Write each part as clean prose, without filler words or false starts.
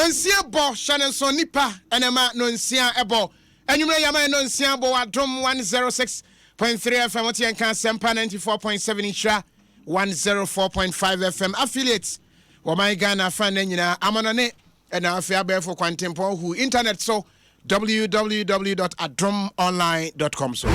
Nonsia bɔ hyɛ no nso nipa na ɛma nonsia bɔ. Anwummerɛ yi ama yɛ nonsia bɔ wɔ Adom 106.3 FM, wote yɛn nka Asɛmpa 94.7 Nhyira 104.5 FM affiliates wɔ man Ghana afa nna nyinaa amanɔne ɛna afei abɛɛfo kwantempɔn hu internet so www.adomonline.com so.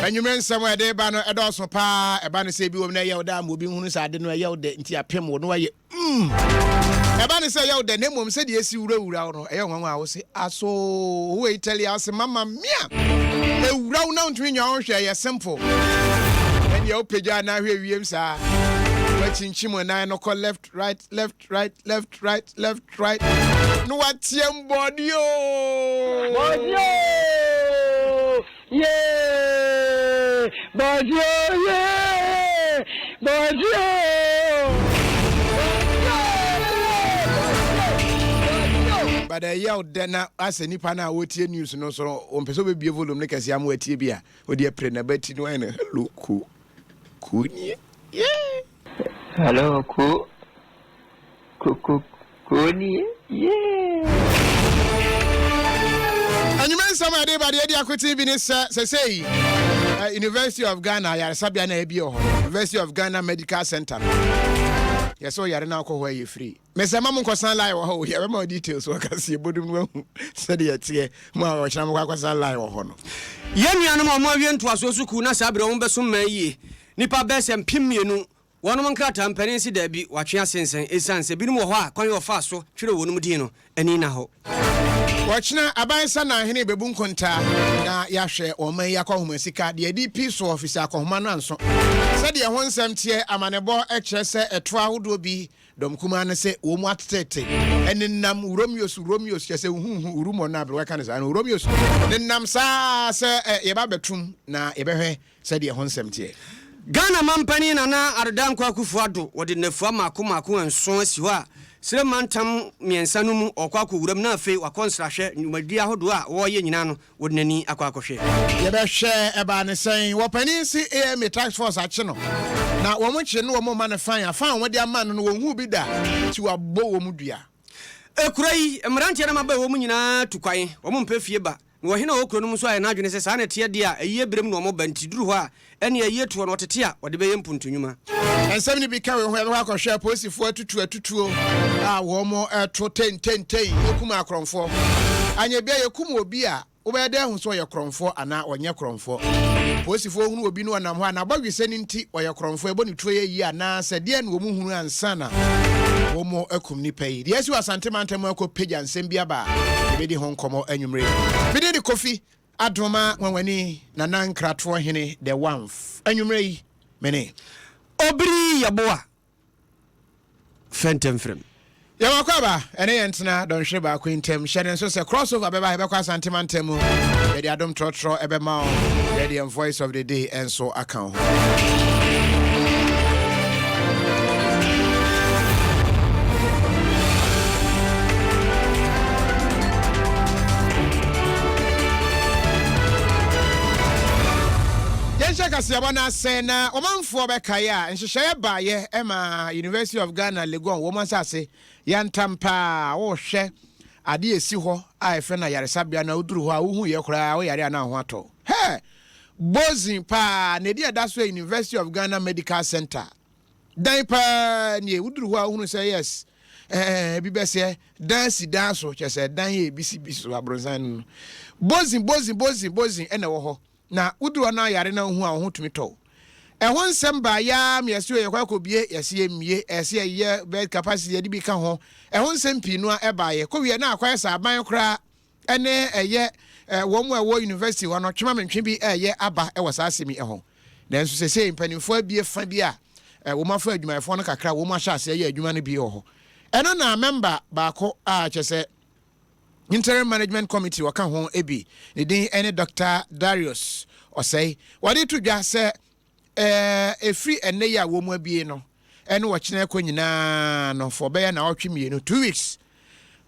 Anwummerɛ nsɛm a ɛde ba no ɛdɔɔso paa. Ɛba no sɛ ebi wɔ mu na ɛyɛ wo dɛ ama obi nhunu sɛ ade no ɛyɛ wo dɛ nti apem wo na wayɛ mm. Ɛba no sɛ ɛyɛ wo dɛ na mmom sɛdeɛ ɛsi wurawura wo no ɛyɛ nwanwa a wo se aso wei tɛli a wo se mama mia ɛwura wo na wontumi nwa wo hwɛ ɛyɛ simple. Ɛndeɛ wopagya na ahwɛ wiem saa wakyinkyim nan no kɔ left right left right left right left right na wateɛm bɔɔdeɛ oo. Bɔɔdeɛ oo yee bɔɔdeɛ oo yee bɔɔdeɛ oo. But ɛyɛ wo dɛ na asɛ nipa no a ɔretie news no nso no ɔmpɛ sɛ ɔbɛbie volume no kɛseɛ ama watie bi a ɔde apire n'abati no ayɛ no hello ko ko nie yee. Hello ko ko ko ko nie yee. Anwummerɛ nsɛm a yɛde ba deɛ adi akoten bi ne sɛ sɛsɛi eh, University of Ghana ayaresabea na ɛbi wɔ hɔ no University of Ghana Medical Center no yɛsɛ ɔyare no akɔ hɔ ɛyɛ free mesɛ ma mo nkɔsan line wɔ hɔ o yɛbɛma wo details wɔ kaseɛ bodum no ahu sɛdeɛ ɛteɛ mo a ɔkyena mokɔ akɔsan line wɔ hɔ no. Yɛn nuanom a wɔawie ntoasoɔ sukuu na saa berɛ wɔbɛsom man yie, nnipa bɛyɛ sɛ 2000, wɔnom nkrataa mpanin se daabi, wɔatwe asensɛn esiane sɛ binom wɔ hɔ a kwan a wɔfaa so twerɛɛ wɔnom din no ani nna hɔ. Ɔkyena aban Sanahene bɛbu nkontaa na yɛahwɛ ɔman yi akɔnhoma sika deɛ ɛde pi soɔ firi sɛ akɔnhoma no anso. Sɛdeɛ ɛho nsɛm teɛ, amanebɔ kyerɛ sɛ ɛtoɔ ahodoɔ bi Dɔm kumaa no se wɔn mu ateteete nenam Romeos, Romeos, kyerɛ sɛ huhu, rumor no a aberewa ka no saa no, Romeos nenam saa ara sɛ yɛba abɛtom na yɛbɛhwɛ sɛdeɛ ɛho nsɛm teɛ. Ghana manpanin Nana Addo Dankwa Akufo Addo wɔde nnafua mmaako mmaako nson asi hɔ a Serem mantam mmiɛnsa no mu ɔrekɔ akɔwura mu na afei wakɔ nsrahwɛ nnwumadie ahodoɔ a wɔreyɛ nyinaa no Wode n'ani akɔ akɔhwɛ. Yɛbɛhwɛ ɛbaa ne sɛn. Wɔ panin se AMA task force akye no na wɔn kye no wɔn ma no fine a fine a wɔn de ama no no wɔn huu bi da nti wabɔ wɔn dua. Ekuro yi, mmeranteɛ ne mmabaawa mu nyinaa tu kwan, wɔn mpɛ fie ba. Na ɔhene a ɔwɔ kuro no mu nso ayɛ n'adwene sɛ saa na ɛteɛ deɛ a, ayie berɛ mu na wɔba, nti duru hɔ a, ɛnneɛ ayie toɔ no ɔtete a, ɔde bɛyɛ mpuntu nnwuma. Nsɛm no bi ka wei ho, yɛbɛkɔ akɔhwɛ apolisifoɔ atutu atutuo a wɔto tententen kum akorɔmfoɔ. Anyɛ bia yɛkum obi a, wobɛyɛ dɛn ahu sɛ ɔyɛ korɔmfoɔ anaa ɔnyɛ korɔmfoɔ? Polisifoɔ hunu obi no ɔnam hɔ a, n'abɔdwesɛ no nti ɔyɛ korɔmfoɔ, ɛbɔ ne tuo yɛ yie anaa sɛ deɛn na wɔn hunu ansa na wɔn akum nipa yi? Deɛ asi wɔ Asante mantam mu akɔ pagya nsɛm bi aba a, yɛbɛdi ho nkɔmmɔ anwummere yi. Me din de Kofi Adoma Nwanwani Nana Nkratoɔ Hene the Wamf. Anwummere yi, me ne. Obiri Yeboah Fɛntɛmfrɛm. Yɛwɔ akwaaba ɛne yɛn ntena dɔnhwere baako yi ntam. Hyɛ ne nso sɛ crossover bɛba, yɛbɛkɔ Asante mantam mu. Yɛde adom trɔtrɔ ɛbɛma wo. Yɛde yɛn voice of the day nso aka wo ho. Yɛnhyɛ kaseɛbɔ no ase na ɔmanfoɔ bɛkae a nhyehyɛeɛ baeɛ ma University of Ghana Legon wɔn asase yantam paa wohwɛ adeɛ ɛsi hɔ a ɛfrɛ no ayaresabea no a woduru hɔ a wohu yɛ koraa woyare a na ho atɔ hɛ bozin paa na ɛdi ɛda so yɛ University of Ghana Medical Center dan paa nie woduru hɔ a wohunu sɛ yes ɛɛ bi bɛsɛ dan si dan so kyɛ sɛ dan yɛ ebi si bi so abronsan no bozin bozin bozin bozin ɛna ɛwɔ hɔ Na wodu hɔ na yare na wohu a wo ho tumi tɔ wo. Ɛho nsɛm baa yi ara ma yɛse o yɛkɔ akɔbie, yɛse yɛmmie, ɛsɛ yɛyɛ bed capacity yɛde bi ka ho. Ɛho nsɛm pii no ara ɛbaeɛ. Kɔwieɛ na akɔyɛ sɛ aban koraa ne ɛyɛ wɔn a ɛwɔ university hɔ no twema-mentwe bi reyɛ aba wɔ saa asɛm yi ho. Nanso seesei mpanimfoɔ abie fa bi a wɔn afa adwumayɛfoɔ no kakra wɔn ahyɛ aseɛ yɛ adwuma no bi wɔ hɔ. Ɛno na mɛmba baako a kyerɛ sɛ Interim Management Committee ɔka ho bi, ne din ne Dɔkta Darius Osei. Wɔde to dwa sɛ ɛfiri ɛnnɛ yi a wɔn abue no ne ɔkyena ɛkɔ nyinaa no for bɛyɛ naawɔtwe mmienu, 2 weeks,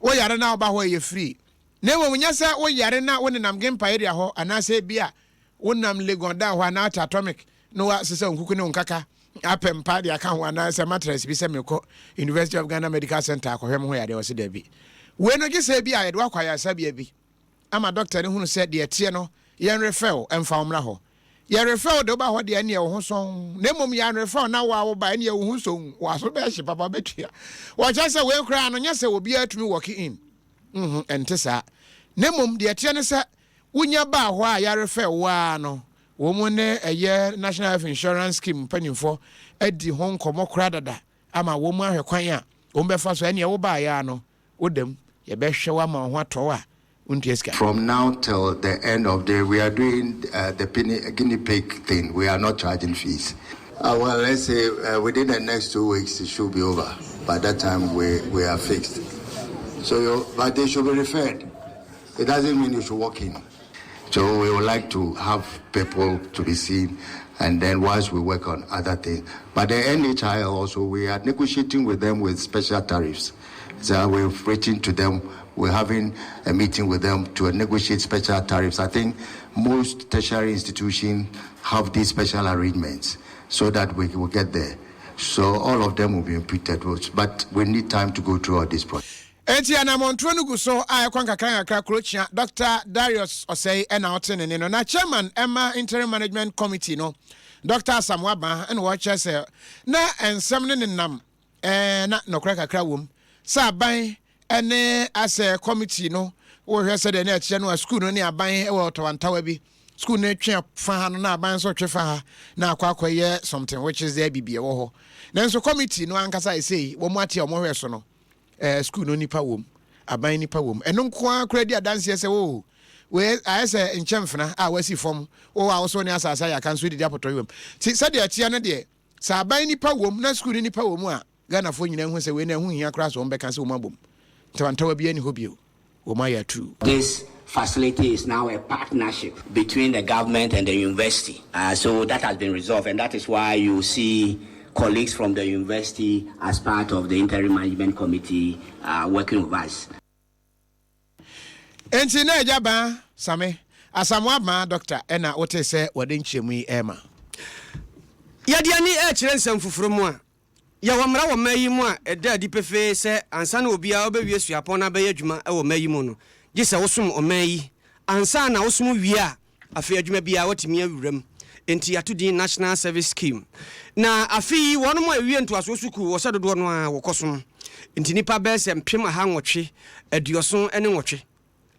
woyare na woba hɔ ɛyɛ free. Na mmom nyɛ sɛ woyare na wonenam Gimpa area hɔ anaasɛ ebi a wonam Legon dan hɔ anaa Atomic na woasesa wo nkuku ne wo nkaka. Apɛ mpa de aka ho anaasɛ mattress bi sɛ mekɔ University of Ghana Medical Centre akɔhwɛ me ho yadeɛ? Ɔse dabi. Wei no gye sɛ bi a yɛde wo akɔ ayaresabea bi ama dɔkta no hunu sɛ deɛ ɛteɛ no yɛn refer wo mfa wo mmra hɔ. Yɛ refer wo de woba hɔ deɛ ɛneɛ wo ho sɔnn na mmom yɛan refer wo na wo a woba ɛneɛ wo ho sɔnn w'aso bɛhye papa bɛtua. Wɔkyerɛ sɛ wei koraa no nyɛ sɛ obiara tumi walk in. Nhu, ɛnte saa. Na mmom deɛ ɛteɛ ne sɛ wonya baa hɔ a yɛarefer wo ara no Wɔn ne ɛyɛ National Health Insurance Scheme mpanyinfoɔ adi ho nkɔmmɔ koraa dada ama wɔn ahwɛ kwan a wɔn bɛfa so. Ɛneɛ wo baeɛ ara no wo da mu, yɛbɛhwɛ wo ama wo ho atɔ wo a wontua sika. From now till the end of the we are doing the guinea pig thing, we are not charging fees. Well, let's say within the next 2 weeks it should be over. By that time we are fixed. So, you, but they should be referred. It doesn't mean you should walk in. So we would like to have people to be seen and then whilst we work on other things. But the NHIL also, we are negotiating with them with special tariffs. So we've written to them, we're having a meeting with them to negotiate special tariffs. I think most tertiary institutions have these special arrangements so that we will get there. So all of them will be imputed, but we need time to go through all this process. Enti anammɔntuo no gu so a ɛkɔ nkakrankakra. Kurokyia Dr Darius Ɔsɛe ɛna ɔte ne ne no na chairman ɛma Interim Management Committee no, Dr Asamoah Ba, ɛna wɔkyerɛ sɛ na nsɛm no nenam na nɔkorɛ kakra wom sɛ aban ɛne asɛ committee no wɔhwɛ sɛdeɛ na ɛkyerɛ no a school no ne aban wɔ tawantawa bi. School no twe fa ha no na aban nso twe fa ha na akɔ akɔyɛ something which is there bibi ɛwɔ hɔ. Nanso committee no ankasa ɛsei wɔn ate a wɔn hwɛ so no, school no nipa wom, aban nipa wom. Ɛno nko ara kora di adanseɛ sɛ o wei ayɛ sɛ nkyɛnfena a wasi fam wo a wosɔ ne asase ayɛ aka nso didi apɔtɔ wam. Ti sɛdeɛ ɛteɛ no deɛ, sɛ aban nipa wom na school no nipa wom a, Ghanafoɔ nyinaa hu sɛ wei na ɛho hia koraa sɛ wɔn bɛka sɛ wɔn abom. Ntawantawa bi ani hɔ bio, wɔn ayɛ atuu. This facility is now a partnership between the government and the university. So that has been resolved, and that is why you see colleagues from the university as part of the interim management committee working with us. Enti na agya baa Same Asamoah Baa doctor ɛna wote sɛ wɔde nkyerɛmu yi ɛrema. Yɛde ani rekyerɛ nsɛm foforo mu a, yɛwɔ mmara wɔ mmaa yi mu a ɛda adi pefee sɛ ansa na obiara ɔbɛwie suapɔn na abɛyɛ adwuma wɔ mmaa yi mu no, gye sɛ wosom ɔman yi ansa na wosom wie a, afei adwuma biara woatumi awura mu. Enti yɛato din National Service Scheme. Na afe yi wɔnom a ɛwie ntoasoɔ sukuu wɔ sɛ dodoɔ no ara wɔkɔsom. Enti nnipa bɛyɛ sɛ 888 78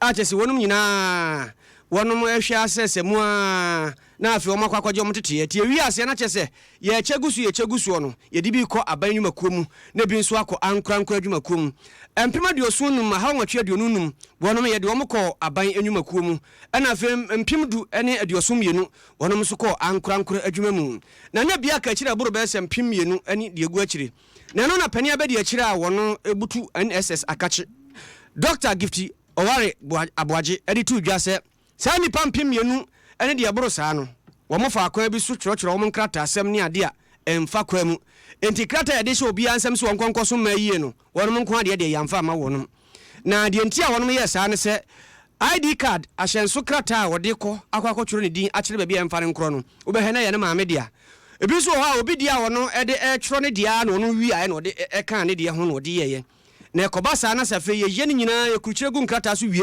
a kyerɛ sɛ wɔnom nyinaa wɔnom hwɛ asɛsɛ mu a na afei wɔn akɔ akɔgye wɔn teteɛ. Nti ewie aseɛ na kyerɛ sɛ yɛkyɛ gu so, yɛkyɛ gu soɔ no, yɛde bi kɔ aban nnwumakuo mu na ebi nso akɔ ankorankora adwumakuo mu. 75,825 wɔnom yɛde wɔn kɔ aban nnwumakuo mu, ɛna afei 10,072 wɔnom nso kɔ ankorankora adwuma mu. Na na bi aka akyire aboro bɛyɛ sɛ 2000 ne deɛ egu akyire. Na ɛno na panin abɛdi akyire a wɔno butu NSS akakye, Dr Gifty Oware Aboagye, de too dwa sɛ saa nnipa 2000 ne deɛ ɛboro saa no, wɔfa akwan bi so twerɛtwerɛ wɔn nkrataasɛm ne adeɛ a ɛmfa kwan mu. Enti krataa a yɛde hyɛ obiara nsam sɛ wɔnkɔ nkɔsom mmaa yie no, wɔnom nko adeɛ deɛ yɛamfa amma wɔnom. Na deɛ nti a wɔnom yɛɛ saa ne sɛ ID card, ahyɛnso krataa a wɔde kɔ akɔ akɔtwerɛ ne din akyerɛ baabi a ɛmfa no nkorɔ no, wobɛhwɛ na ɛyɛ ne maame dea. Ebi nso wɔ hɔ a obi deɛ a ɔno de retwerɛ ne deɛ ara na ɔno wiaeɛ na ɔde kaa ne deɛ ho na ɔde yɛeɛ. Na ɛkɔba saa na sɛ afei yɛyɛ ne nyinaa, yɛkurukyerɛ gu nkrataa so wie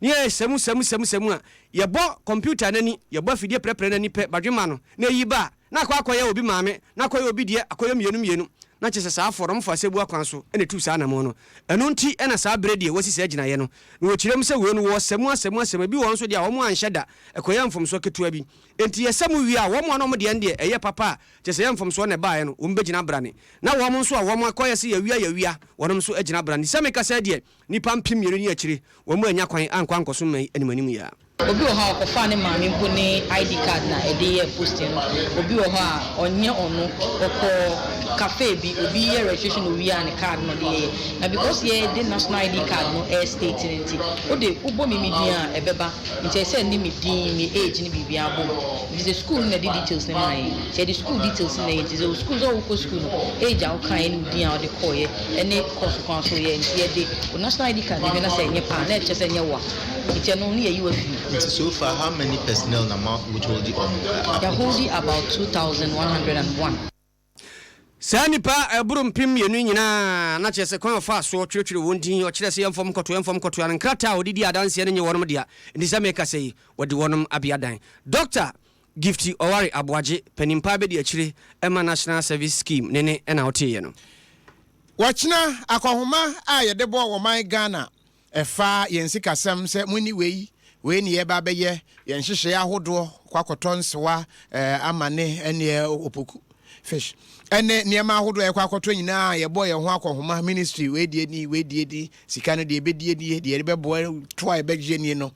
na yɛyɛ sɛmu sɛmu sɛmu sɛmu a, yɛbɔ kɔmputa no ani, yɛbɔ afidie prɛprɛ no ani pɛ, badwemma no, na ɛyi ba a, na akɔ akɔyɛ obi maame, na akɔyɛ obi deɛ, akɔyɛ mmienu mmienu. Na kyerɛ sɛ saa afɔ no, wɔfa asɛbu akwan so na ɛtuu saa anammɔn no. Ɛno nti na saa berɛ deɛ wɔasi saa gyinaeɛ no. Na wɔkyerɛ mu sɛ wei no, wɔsɛ mu asɛ mu asɛ mu. Ebi wɔ hɔ nso deɛ a wɔanhyɛ da, ɛkɔyɛ mfomsoɔ ketewa bi. Enti yɛsɛ mu wie a, wɔn a na wɔn deɛ no deɛ ɛyɛ papa a, kyerɛ sɛ ɛyɛ mfomsoɔ na ɛbaeɛ no, wɔbɛgyina brane. Na wɔn nso a wɔn akɔyɛ sɛ yɛawia yɛawia, wɔnom nso agyina brane. Sɛ mekasa yi deɛ, nnipa 2000 ne akyire, wɔn annya kwan ankɔ ankɔsom man yi animanim yi ara. Obi wɔ hɔ a ɔkɔfaa ne maame mpo ne ID card na ɛde yɛɛ posting no. Obi wɔ hɔ a ɔnyɛ ɔno, ɔkɔɔ cafe bi, obi yɛ registration na owiaa ne card na ɔde yɛeɛ. Na because yɛde national ID card no ɛrestate no nti, wode wobɔ me me din a ɛbɛba. Nti ɛsɛ sɛ ɛne me din, me age ne biribiara bɔ mu. Efisɛ school no na ɛde details no maa yɛn. Nti yɛde school details no na ɛyɛ. Nti sɛ wo school sɛ wokɔ school no, age a wokaeɛ ne wo din a wode kɔeɛ ɛne course kwan so woyɛɛ. Nti yɛde wo national ID card no hwɛ na sɛ ɛnyɛ pɛ a na ɛkyerɛ sɛ ɛnyɛ wo a. Nti ɛno no yɛyi wo afiri mu. Nti so far how many personnel na mo withholdi ɔmo application? Yɛaholdi about 2,101. Saa nnipa a ɛboro 2000 yi nyinaa, na kyerɛ sɛ kwan a ɔfaa soɔ twerɛtwerɛɛ wɔn din, ɔkyerɛɛ sɛ yɛmfa wɔn nkɔtoa, yɛmfa wɔn nkɔtoa no, nkrataa a ɔde dii adanseɛ no nyɛ wɔnom dea, enti sɛ merekasa yi, wɔde wɔnom abea dan. Dɔkta Gifty Oware Aboagye, panin pa abɛdi akyire ma National Service Scheme ne ne na woteeɛ no. Wɔkyena akɔnhoma a yɛde bɔ wɔ man Ghana ɛfa yɛn sikasɛm sɛ monni wei, wei ne yɛreba abɛyɛ, yɛn nhyehyɛeɛ ahodoɔ, kɔ akɔtɔ nsewa, amane ɛneɛ opoku, fish, ɛne nneɛma ahodoɔ a yɛkɔ akɔtɔ nyinaa yɛbɔ yɛn ho akɔnhoma, ministry wei deɛ ni, wei deɛ ni, sika no deɛ yɛbɛdie nie, deɛ yɛde bɛboa to a yɛbɛgyeɛ nie no.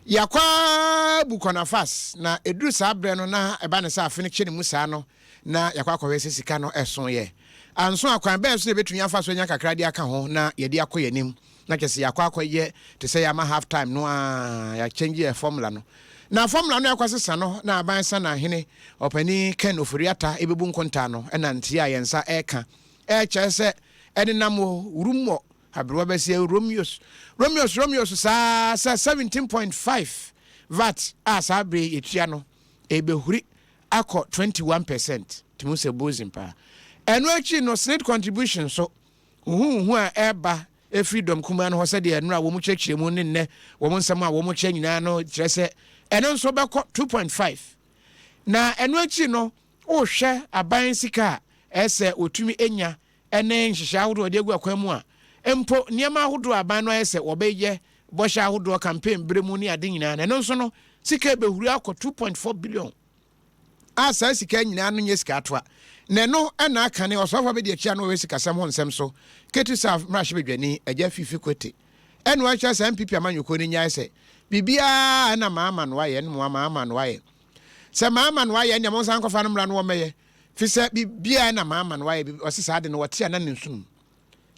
Yɛakɔ ara bu kɔnafas na ɛduru saa berɛ no na ɛba no sɛ afe no kyɛ ne mu saa no na yɛakɔ akɔhwɛ sɛ sika no ɛso yɛ anso a kwan bɛn so na yɛbɛtumi afa so anya kakra de aka ho na yɛde akɔ yɛn anim na kyerɛ sɛ yɛakɔ akɔyɛ te sɛ yɛama half time no ara yɛakyɛngye yɛ formula no na formula no ɛkɔ sesa no na aban sanahene ɔpanin Ken Ofori-Atta ɛbɛbu nkontaa no ɛna nteɛ a yɛn nsa ɛreka ɛkyerɛ sɛ ɛnenam wɔ wurummɔ aberewa bɛsi Romeos Romeos Romeos saa sɛ 17.5 VAT a saa bere yɛtua no ɛbɛhuri akɔ 21% tumi sɛ bozim paa. Ɛno akyi no SSNIT contribution so huhuhu a ɛba ɛfiri dɔm kumaa no hɔ sɛdeɛ ɛno a wɔn kyerɛkyerɛ mu ne nnɛ wɔn nsɛm a wɔn kyerɛ nyinaa no kyerɛ sɛ ɛno nso bɛkɔ 2.5. Na ɛno akyi no wohwɛ aban sika a ɛsɛ wɔtumi nya ɛne nhyehyɛ ahodoɔ wɔde agu akwan mu a mpo nneɛma ahodoɔ aban no ayɛ sɛ wɔbɛyɛ bɔhyɛ ahodoɔ campaign bere mu ne ade nyinaa na ɛno nso no sika bɛhuri akɔ 2.4 billion a saa sika nyinaa no nyɛ sika atoa na ɛno ɛna aka ne ɔsɔfo bɛdi akyi a no wɔyɛ sikasɛm ho nsɛm so Ketu South mmarahyɛbadwani Agya Fiifi Kwetey ɛna wakyerɛ sɛ NPP amanyɔkuo no nyae sɛ biribiara ɛna maama no ayɛ ɛna maama no ayɛ sɛ maama no ayɛ ɛnea mo nsa nkɔfa no mmra no wɔmmɛyɛ fi sɛ biribiara ɛna maama no ayɛ. Ɔse saa de no wɔte a na ne nsom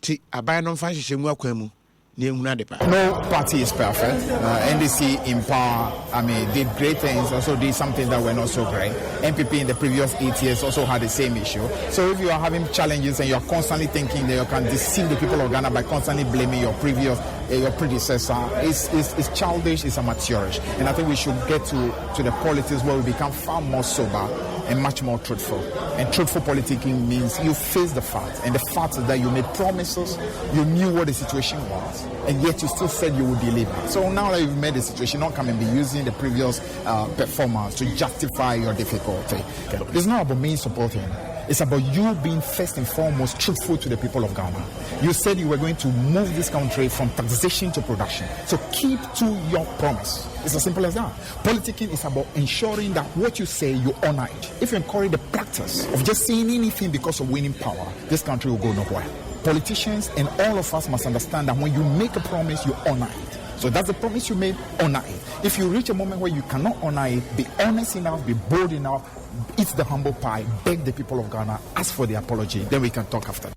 ti aban no mfa nhyehyɛ ngu akwan mu na ehunu ade pa. No party is perfect. NDC in power, I mean, did great things, also did something that were not so great. NPP in the previous 8 years also had the same issue. So if you are having challenges and you are constantly thinking that you can deceive the people of Ghana by constantly blaming your predecessor, it's childish, it's amateurish. And I think we should get to the politics where we become far more sober and much more truthful. And truthful politicking means you face the facts. And the fact is that you made promises, you knew what the situation was, and yet you still said you would deliver. So now that you've made the situation, not come and be using the previous performance to justify your difficulty. It's not about me supporting. It's about you being first and foremost truthful to the people of Ghana. You said you were going to move this country from taxation to production. So keep to your promise. It's as simple as that. Politicking is about ensuring that what you say, you honor it. If you encourage the practice of just saying anything because of winning power, this country will go nowhere. Politicians and all of us must understand that when you make a promise, you honor it. So that's the promise you made, honor it. If you reach a moment where you cannot honor it, be honest enough, be bold enough, eat the humble pie, beg the people of Ghana, ask for the apology, then we can talk after.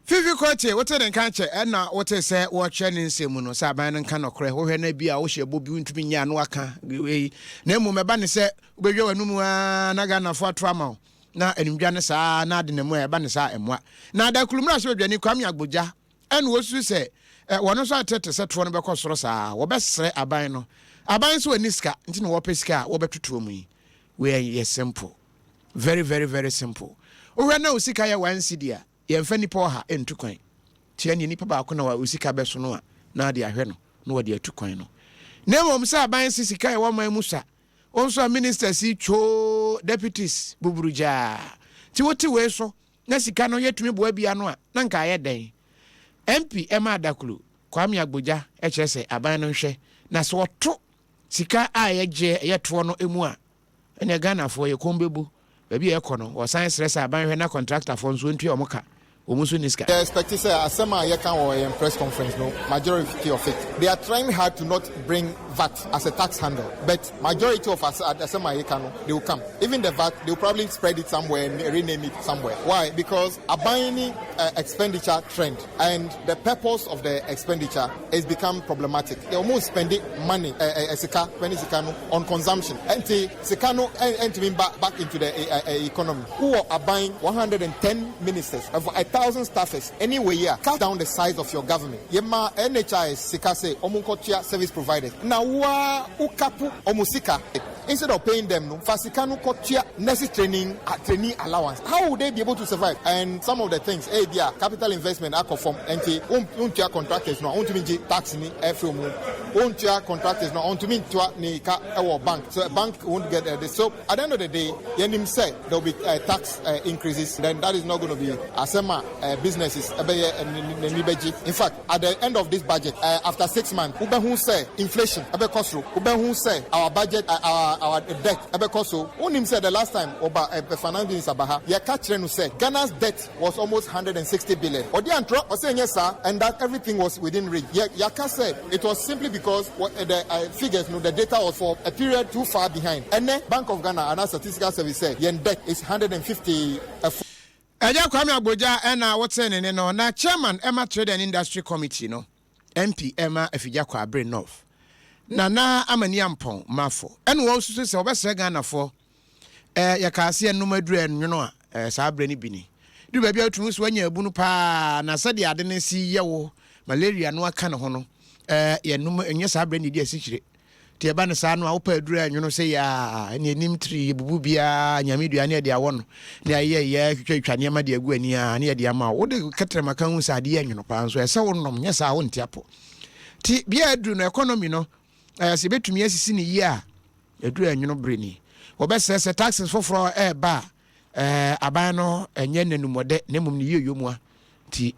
Fiifi Kwetey wote ne nka kyɛ ɛna wote sɛ wɔkyerɛ ne nsɛm mu no sɛ aban no nka nɔkorɛ wohwɛ no bi a wohyɛ bɔ bi wontumi nyɛ ano aka wei na mmom ɛba ne sɛ wobɛdwa w'anom a na Ghanafoɔ ato ama wo na animdwa no saa na ade na mu a ɛba ne saa ɛmmoa. Na Adakulu mmarahyɛ badwani Kwame Agbodza ɛna wɔsusu sɛ wɔno nso atete sɛ toɔ no bɛkɔ soro saa wɔbɛsrɛ aban no aban nso wɔni sika nti na wɔpɛ sika a wɔbɛtotoɔ mu yi. Wei yɛ simple, very very very simple. Wohwɛ na wo sika yɛ 1 cedi a yɛmfa nipa 100 ntu kwan tia ne nipa baako na wo sika bɛso no a na ade ahwɛ no na wɔde atu kwan no na mmom sɛ aban si sika ɛwɔ man mu sa wɔn nso a ministers yi twoo deputies buburu gyaa nti wote wei so na sika no yɛtumi boa bia no a na nka ayɛ dɛn. MP ɛma Adakulu Kwame Agbodza ɛkyerɛ sɛ aban no nhwɛ na sɛ ɔto sika a yɛgye ɛyɛ toɔ no mu a ɛnna Ghanafoɔ yɛ kɔn bɛbu baabi a ɛkɔ no. Wɔsan srɛ sɛ aban hwɛ na contractorfoɔ nso ntua wɔn ka wɔn nso ni sika. They expect sɛ asɛm a yɛka wɔ yɛn press conference no, majority of it, they are trying hard to not bring VAT as a tax handle, but majority of us asɛm a yɛka no, they will come. Even the VAT, they will probably spread it somewhere and rename it somewhere. Why? Because aban expenditure trend and the purpose of the expenditure has become problematic. They almost spending money, sika, spending sika no on consumption. Ɛnti sika no ɛntumi back into the economy. Who are buying 110 ministers for a 1000 staffers ɛne wei a, cut down the size of your government. Yɛmaa NHIS sika sɛ ɔmo nkɔtua service providers na wo ara wo kapo ɔmo sika. Instead of paying them no, fa sika no kɔtua nurses training trainee allowance. How would they be able to survive? And some of the things, ebia capital investment akɔ fam nti wontua contractors no a, wontumi ngye tax ni ɛfiri ɔmo mu. Wontua contractors no a, ɔntumi ntua ne ka ɛwɔ bank. So bank won't get this. So at the end of the day, yɛnim sɛ there will be tax increases, then that is not going to be asɛm a businesses ɛbɛyɛ n'ani bɛgye. In fact, at the end of this budget, after 6 months, wobɛhu sɛ inflation ɛbɛkɔ soro, wobɛhu sɛ our budget, our debt ɛbɛkɔ so. Wonim sɛ the last time ɔba finance minister ba ha, yɛka kyerɛ no sɛ Ghana's debt was almost 160 billion. Ɔde antorɔ ɔsɛ ɛnyɛ saa and that everything was within range. Yɛ yɛaka sɛ it was simply because what, the figures no, the data was for a period too far behind. Ɛnɛ Bank of Ghana and Statistical Service sɛ yɛn debt is 150. Ɛgya Kwame Agbodza ɛna wɔte ne ne no na chairman ɛma Trade and Industry Committee no, MP ɛma Afigya Kwabre North, Nana Amani Ampɔn Mafo, ɛna wɔn nso sɛ wɔbɛsrɛ Ghanafoɔ yɛka ase ɛnum aduru ɛnwono a saa abere no bi ni du baabi a wotumi so wanya abunu paa na sɛdeɛ ade no si yɛ wo malaria no aka ne ho no, yɛnum ɛnyɛ saa abere no di asikyire nti ɛba no saa no a, wopɛ aduru a ɛnwono sɛ yɛa ɛne anim tiri yɛbubu biara nyame dua ne yɛde awɔ no ne ayɛ yɛ twitwatwa nneɛma de agu ani a ne yɛde ama wo. Wode kɛtrɛma ka hu sɛ adeɛ yɛ nwono paa nso ɛsɛ wo nom nyɛ saa wonte apɔ. Nti bia aduru no economy no sɛ yɛbɛtumi asisi ne yie a, aduru ɛnwono bere ni wɔbɛsrɛ sɛ taxes foforɔ ɛɛba a aban no ɛnyɛ n'anumɔdɛ na mmom ne yie mu a nti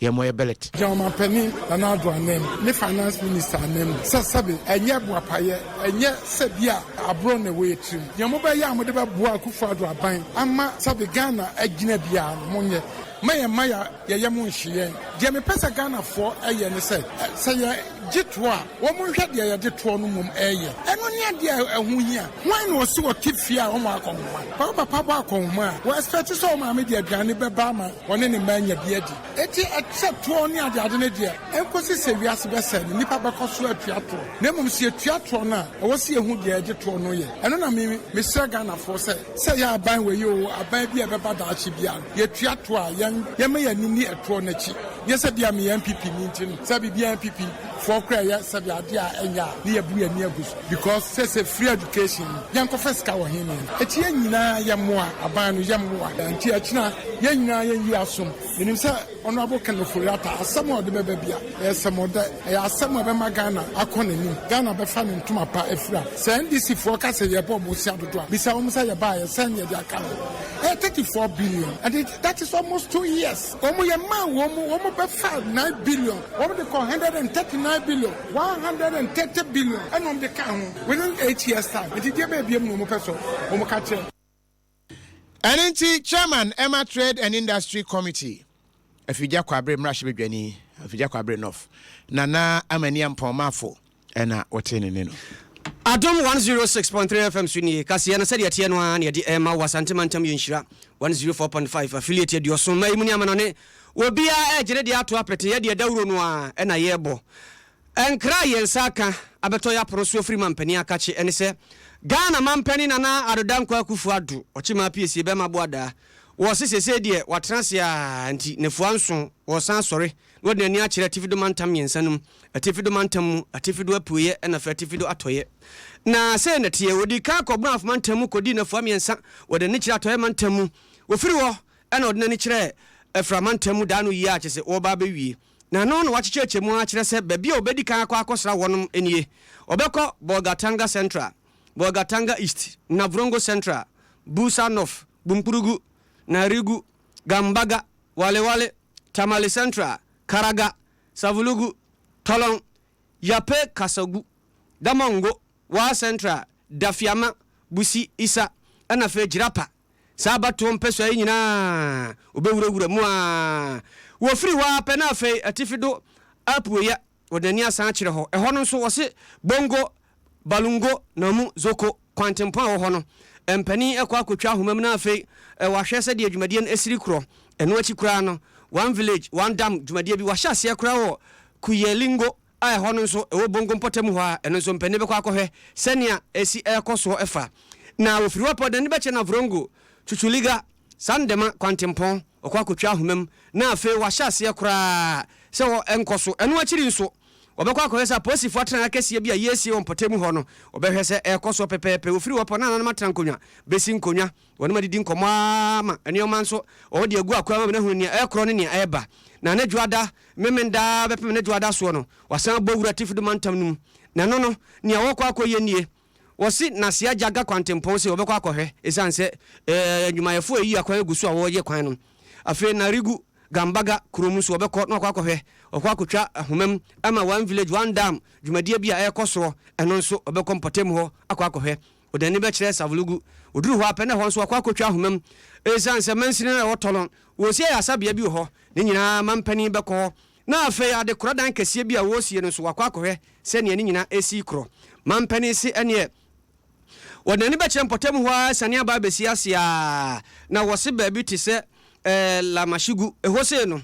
yɛmmɔ yɛ bɛlɛt. Gyina ɔmampanin Nana Addo anim ne finance minister anim sɛ sɛbe ɛnyɛ boapayɛ, ɛnyɛ sɛ bi a aborɔ na ɛwɔ yɛ tirim. Deɛ mobɛyɛ a mode bɛboa Akufo Addo aban ama sɛbe Ghana agyina biara no, monyɛ ma yɛn ma yɛyɛ mo nhyeyɛn. Deɛ mepɛ sɛ Ghanafoɔ ɛyɛ ne sɛ sɛ yɛgye toɔ a, wɔn nhwɛ deɛ yɛgye toɔ no mmom ɛyɛ. Ɛno ne adeɛ a ɛho hia. Hwan na ɔsi wɔte fie a wɔn akɔnhoma papa papa bɔ akɔnhoma a wɔ expect sɛ wɔn maame de aduane bɛba ama wɔne ne mma anya bi adi? Eti ɛsɛ toɔ ne adeade ne deɛ ɛnkosi sɛ wiase bɛsɛ no, nipa bɛkɔ so atua toɔ. Na mmom sɛ yɛtua toɔ no a, ɛwɔ sɛ yɛhu deɛ yɛgye toɔ no yɛ. Ɛno na me mesrɛ Ghanafoɔ sɛ yɛ aban wɔ yi o, aban bi a ɛbɛba daakye bia no, yɛtua toɔ a, yɛn yɛma yɛn ani ni ɛtoɔ n'akyi. Nyɛ sɛ bia meyɛ NPP ni nti no, sɛ biribi NPP foɔ kora ɛyɛ sɛbi adeɛ a ɛnyɛ a, ne yɛbu yɛn ani agu so because sɛ free education no, yɛnkɔfa sika wɔ he ne ɛti yɛn nyinaa yɛmmoa aban no, yɛmmoa. Nti ɛkyina yɛn nyinaa yɛnyi asom. Menim sɛ Honorable Ken Ofori-Atta asɛm a ɔde bɛba bia ɛyɛ sɛmɔdɛ, ɛyɛ asɛm a ɛbɛma Ghana akɔ n'anim, Ghana bɛfa ne ntoma pa afiri a. Sɛ NDC foɔ ka sɛ yɛbɔ ɔmo sia dodo a, bisa wɔn sɛ yɛbaa yɛ sɛn yɛde aka no ɛyɛ 34 billion and that is almost 2 years. Wɔn yɛ maa wɔn bɛfa 9 billion, wɔn de kɔ 139 billion, 130 billion ɛna wɔn de ka ho within 8 years time. Nti deɛ bɛɛ biem na wɔn pɛ so wɔn ka kyerɛ. Ɛno nti chairman ɛma Trade and Industry Committee, Afigya Kwabre mmarahyɛbadwani, Afigya Kwabre North, Nana Amani Ampɔnmafo, ɛna wɔte ne ne no. Adom 106.3 FM so nie. Kaseɛ no sɛdeɛ ɛteɛ no ara ne yɛde ɛma wo. Asante mantam yɛ Nhyira 104.5 affiliate 70 ma yi mu ne amanɔne obiara ɛgyere deɛ ato apete yɛdeɛ dawuro no a ɛna yɛrebɔ. Ɛnkra a yɛn nsa aka abɛtɔ yɛ apono so afiri mampanin akakye ɛne sɛ Ghana mampanin Nana Addo Dankwa Akufo Addo ɔkye piesie bɛma boadaa wɔ se sesei deɛ watena ase a nti nafua 7 wɔsan sɔre na wɔde n'ani akyerɛ atifido mantam mmiɛnsa no mu, atifido mantam mu, atifido apueɛ ɛna afei atifido atɔeɛ. Na sei na teɛ: wɔdi kan kɔ Brafo mantam mu kɔdii nafua 3, wɔde n'ani kyerɛ atɔeɛ mantam mu. Wɔfiri hɔ ɛna ɔde n'ani kyerɛ afira mantam mu daa no yie a kyɛ sɛ wɔreba abɛwie na no na wakyekyerɛkyerɛ mu akyerɛ sɛ baabi a wɔbɛdi kan akɔ akɔsra wɔnom nie: ɔbɛkɔ Bolgatanga Central, Bolgatanga East, Navrongo Central, Builsa North, Bunkpurugu, Nalerigu, Gambaga, Walewale, Tamale Central, Karaga, Savelugu, Tolon, Yapei Kusawgu, Damongo, Wa Central, Daffiama, Bussie Issa, ɛna afei Jirapa. Saa abatoɔ mpɛsua yi nyinaa wɔbɛwurawura mu a wɔfiri hɔ a pɛ na afei atifi do apueɛ wɔde n'ani asan akyerɛ hɔ. Ɛhɔ no nso wɔse Bongo, Balungo, Namu, Zoko kwantempɔn a ɛwɔ hɔ no, mpanin ɛkɔ akɔtwa ahoma mu na afei wahwɛ sɛdeɛ dwumadie no esiri korɔ. Ɛno akyi koraa no, One Village One Dam dwumadie bi wahyɛ aseɛ koraa wɔ Kuyelingo a ɛhɔ no nso ɛwɔ Bongo mpɔtam hɔ a, ɛno nso mpanin bɛkɔ akɔhwɛ sɛnea esi ɛrekɔ soɔ ɛfa. Na wɔfiri hɔ pɔ, n'ani bɛkyɛ Navrongo, Chuchuliga. Sandema kwantempɔn, wɔkɔ akɔtwa ahoma mu, na afei wɔahyɛ aseɛ koraa sɛ wɔ nkɔ so. Ɛno akyiri nso, wɔbɛkɔ akɔhwɛ sɛ apolisifoɔ atenaeɛ akɛseɛ bi a yɛresie wɔ mpɔtam hɔ no, wɔbɛhwɛ sɛ ɛrekɔ soɔ pɛpɛɛpɛ. Wɔfiri hɔ pɔ na nananom atena nkonnwa bɛsi nkonnwa, wɔnom adidi nkɔmmɔ ara ma nneɛma nso wɔde agu akwan mu ama no ahunu nea ɛrekorɔ ne nea ɛreba. Na ne Dwoada, Memeneda bɛpem ne Dwoada soɔ no, wɔasan abɔ wura Atifido mantam no mu. Na ɛno no, nea wɔrekɔ akɔyɛ nie, Wɔse Nasia Jaga kwantempɔn se wɔbɛkɔ akɔhwɛ esiane sɛ adwumayɛfo a eyi akwan agu so a wɔreyɛ kwan no. Afei Narigu, Gambaga kurom nso wɔbɛkɔ na wɔakɔ akɔhwɛ. Wɔkɔ akɔtwa ahoma mu ama One Village One Dam dwumadie bi a ɛrekɔ soɔ, ɛno nso wɔbɛkɔ mpɔtam hɔ akɔ akɔhwɛ. Wɔde ani bɛkyerɛ Savulugu. Wɔduru hɔ ara pɛ na ɛhɔ nso wɔakɔ akɔtwa ahoma mu. Esiane sɛ mansini no a ɛwɔ Tɔlɔn, wɔresi ayaresabea bi wɔ hɔ, ne nyinaa mampanin bɛkɔ hɔ. Na afei adekoradan kɛseɛ bi a wɔresie no nso wɔakɔ akɔhwɛ sɛdeɛ ne nyinaa resi korɔ. Mampanin se ɛneɛ wɔde n'ani bɛkyerɛ mpɔtam hɔ ara asiane aba abɛsi ase ara, na wɔse baabi te sɛ eh, Lamashigu, ɛhɔ sei no,